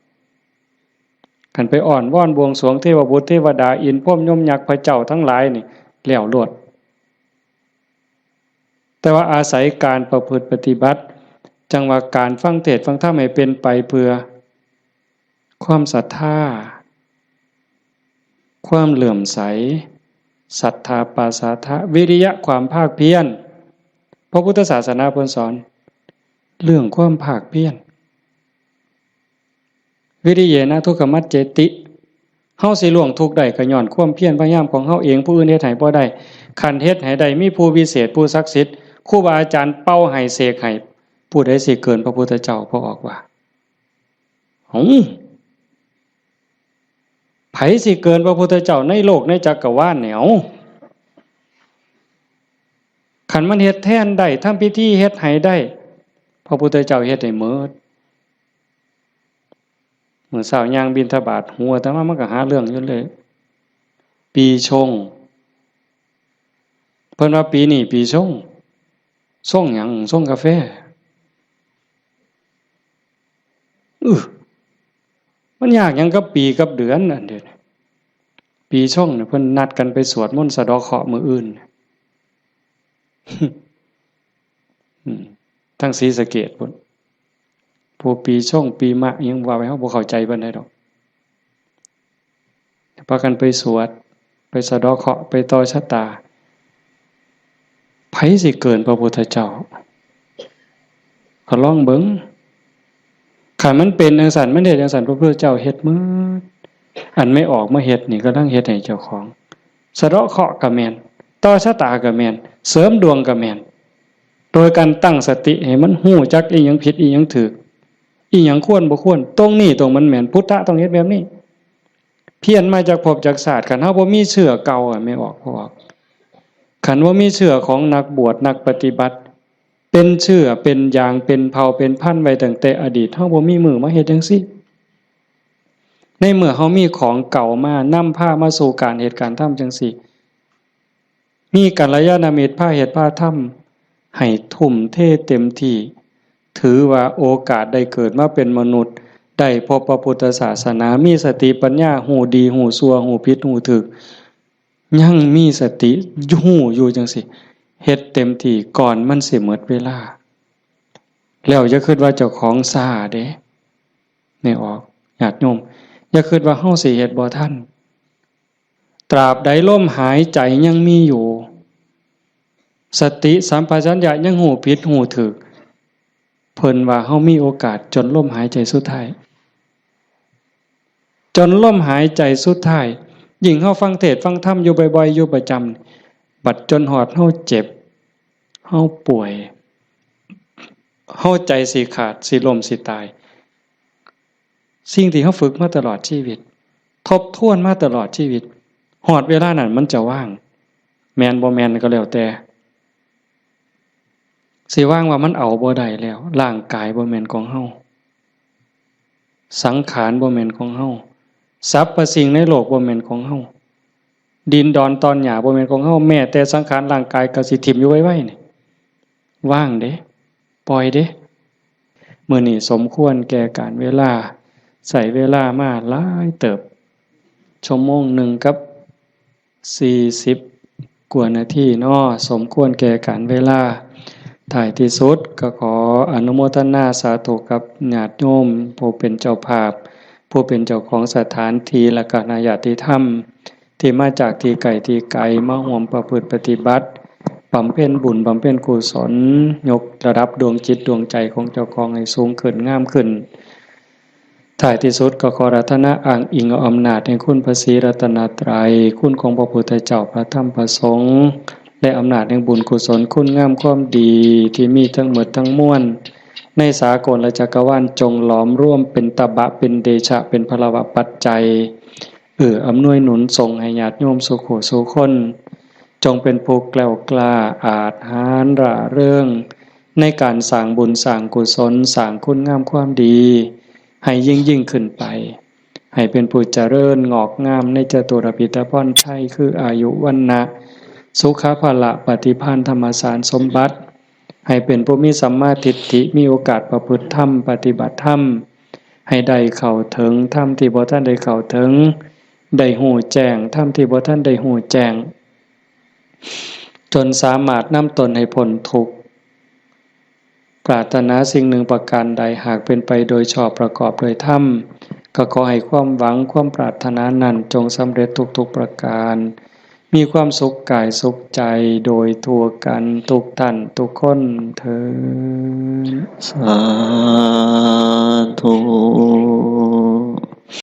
คันไปอ้อนวอนบวงสรวงเทวบุตรเทวดา อินทร์พรหมยมยักษ์พระเจ้าทั้งหลายนี่ แล้วโลด แต่ว่าอาศัยการประพฤติปฏิบัติ ดังว่าการฟังเทศน์ฟังธรรมให้เป็นไปเพื่อความศรัทธา ความเลื่อมใส ศรัทธาปาสาทะ วิริยะ ความภาคเพียร พระพุทธศาสนาเพิ่นสอน เรื่องความภาคเพียร วิริเยนะทุกขมัจเจติ เฮาสิล่วงทุกข์ได้ก็ย้อนความเพียรพยายามของเฮาเอง ผู้อื่นเฮ็ดให้บ่ได้ คันเฮ็ดให้ได้มีผู้วิเศษผู้ศักดิ์สิทธิ์ ครูบาอาจารย์เป่าให้เสกให้ ผู้ใดสิเกินพระพุทธเจ้า พระออกว่า เอ้า ไผสิเกินพระพุทธเจ้าในโลกในจักรวาลเนี่ย เอ้า คันมันเฮ็ดแทนได้ ทำพิธีเฮ็ดให้ได้ พระพุทธเจ้าเฮ็ดให้หมด มื้อเช้าย่างบิณฑบาต หัวอาตมามันก็หาเรื่องอยู่เลย ปีชง เพิ่นว่าปีนี้ปีชง ชงหยัง ชงกาแฟ อื้อ มันยากหยังกับปีกับเดือนอันเดียวนี้ ปีชงเนี่ยเพิ่นนัดกันไปสวดมนต์สะเดาะเคราะห์มื้ออื่น อืม ทางศรีสะเกษพุ้น ผู้ปีชงปีมะยังว่าไป เฮาบ่เข้าใจปานใดดอก พากันไปสวด ไปสะเดาะเคราะห์ ไปต่อชะตา ไผสิเกินพระพุทธเจ้า ก็ลองเบิ่ง คันมันเป็นจังซั่น มันเฮ็ดจังซั่น พระพุทธเจ้าเฮ็ดหมด อันไม่ออกมาเฮ็ดนี่กำลังเฮ็ดให้เจ้าของ สะเดาะเคราะห์ก็แม่น ต่อชะตาก็แม่น เสริมดวงก็แม่น โดยการตั้งสติให้มันฮู้จักอีหยังผิดอีหยังถูก อีหยังควรบ่ควร ตรงนี้ตรงมันแม่น พุทธะต้องเฮ็ดแบบนี้ เพี้ยนมาจากภพจากชาติ คันเฮาบ่มีเชื้อเก่าอะ ไม่ออก บ่ออก คันบ่มีเชื้อของนักบวชนักปฏิบัติ เป็นเชื้อเป็นยางเป็นเผ่าเป็นพันธุ์ไว้ตั้งแต่อดีต เฮาบ่มีมื้อมาเฮ็ดจังซี่ ในเมื่อเฮามีของเก่ามานำพามาสู่การเฮ็ดการทำจังซี่ มีกัลยาณมิตรพาเฮ็ดพาทำ ให้ทุ่มเทเต็มที่ ถือว่าโอกาสได้เกิดมาเป็นมนุษย์ ได้พบพระพุทธศาสนา มีสติปัญญา ฮู้ดีฮู้ชั่ว ฮู้ผิดฮู้ถูก ยังมีสติฮู้อยู่จังซี่ เฮ็ดเต็มที่ก่อนมันสิหมดเวลา แล้วอย่าคิดว่าเจ้าของช้าเด้ ไม่ออก ญาติโยม อย่าคิดว่าเฮาสิเฮ็ดบ่ทัน ตราบใดลมหายใจยังมีอยู่ สติสัมปชัญญะยังฮู้ผิดฮู้ถูก เพิ่นว่าเฮามีโอกาสจนลมหายใจสุดท้าย จนลมหายใจสุดท้าย ยิ่งเฮาฟังเทศน์ฟังธรรมอยู่บ่อยๆ อยู่ประจำ บัดจนฮอดเฮาเจ็บ เฮาป่วย เฮาใจสิขาด สิล้ม สิตาย สิ่งที่เฮาฝึกมาตลอดชีวิต ทบทวนมาตลอดชีวิต ฮอดเวลานั้นมันจะว่าง แม่นบ่แม่นก็แล้วแต่ สิว่างว่ามันเอาบ่ได้แล้ว ร่างกายบ่แม่นของเฮา สังขารบ่แม่นของเฮา สรรพสิ่งในโลกบ่แม่นของเฮา ดินดอนตอนหญ้าบ่แม่นของเฮา แม้แต่สังขารร่างกายก็สิถิ่มอยู่ไวๆ นี่ ว่างเด้ ปล่อยเด้ มื้อนี้สมควรแก่กาลเวลา ใช้เวลามาหลายเติบ ชั่วโมงหนึ่งกับสี่สิบกว่านาทีเนาะ สมควรแก่กาลเวลา ท้ายที่สุดก็ขออนุโมทนาสาธุกับญาติโยม ผู้เป็นเจ้าภาพ ผู้เป็นเจ้าของสถานที่ และก็คณะญาติธรรม ที่มาจากที่ไกลที่ไกล มาร่วมประพฤติปฏิบัติ บำเพ็ญบุญ บำเพ็ญกุศล ยกระดับดวงจิตดวงใจของเจ้าของให้สูงขึ้น งามขึ้น ท้ายที่สุดก็ขออาราธนาอ้างอิงเอาอำนาจแห่งคุณพระศรีรัตนตรัย คุณของพระพุทธเจ้า พระธรรม พระสงฆ์ และอำนาจแห่งบุญกุศลคุณงามความดีที่มีทั้งหมดทั้งมวล ในสากลและจักรวาล จงหลอมรวมเป็นตบะ เป็นเดชะ เป็นพลวปัจจัย เอื้ออำนวยหนุนส่งให้ญาติโยมสู่ผู้สู่คน จงเป็นผู้แกล้วกล้าอาจหาญร่าเริง ในการสร้างบุญสร้างกุศล สร้างคุณงามความดี ให้ยิ่งยิ่งขึ้นไป ให้เป็นผู้เจริญงอกงามในจตุรพิธพรชัย คืออายุ วรรณะ สุขะ พละ ปฏิภาณ ธรรมสารสมบัติ ให้เป็นผู้มีสัมมาทิฏฐิ มีโอกาสประพฤติธรรม ปฏิบัติธรรม ให้ได้เข้าถึงธรรมที่บ่ทันได้เข้าถึง ได้ฮู้แจ้งธรรมที่บ่ทันได้ฮู้แจ้ง จนสามารถนำตนให้พ้นทุกข์ ปรารถนาสิ่งหนึ่งประการใด หากเป็นไปโดยชอบประกอบโดยธรรม ก็ขอให้ความหวังความปรารถนานั้นจงสำเร็จทุกๆประการ มีความสุขกายสุขใจโดยทั่วกันทุกท่านทุกคนเทอญ สาธุ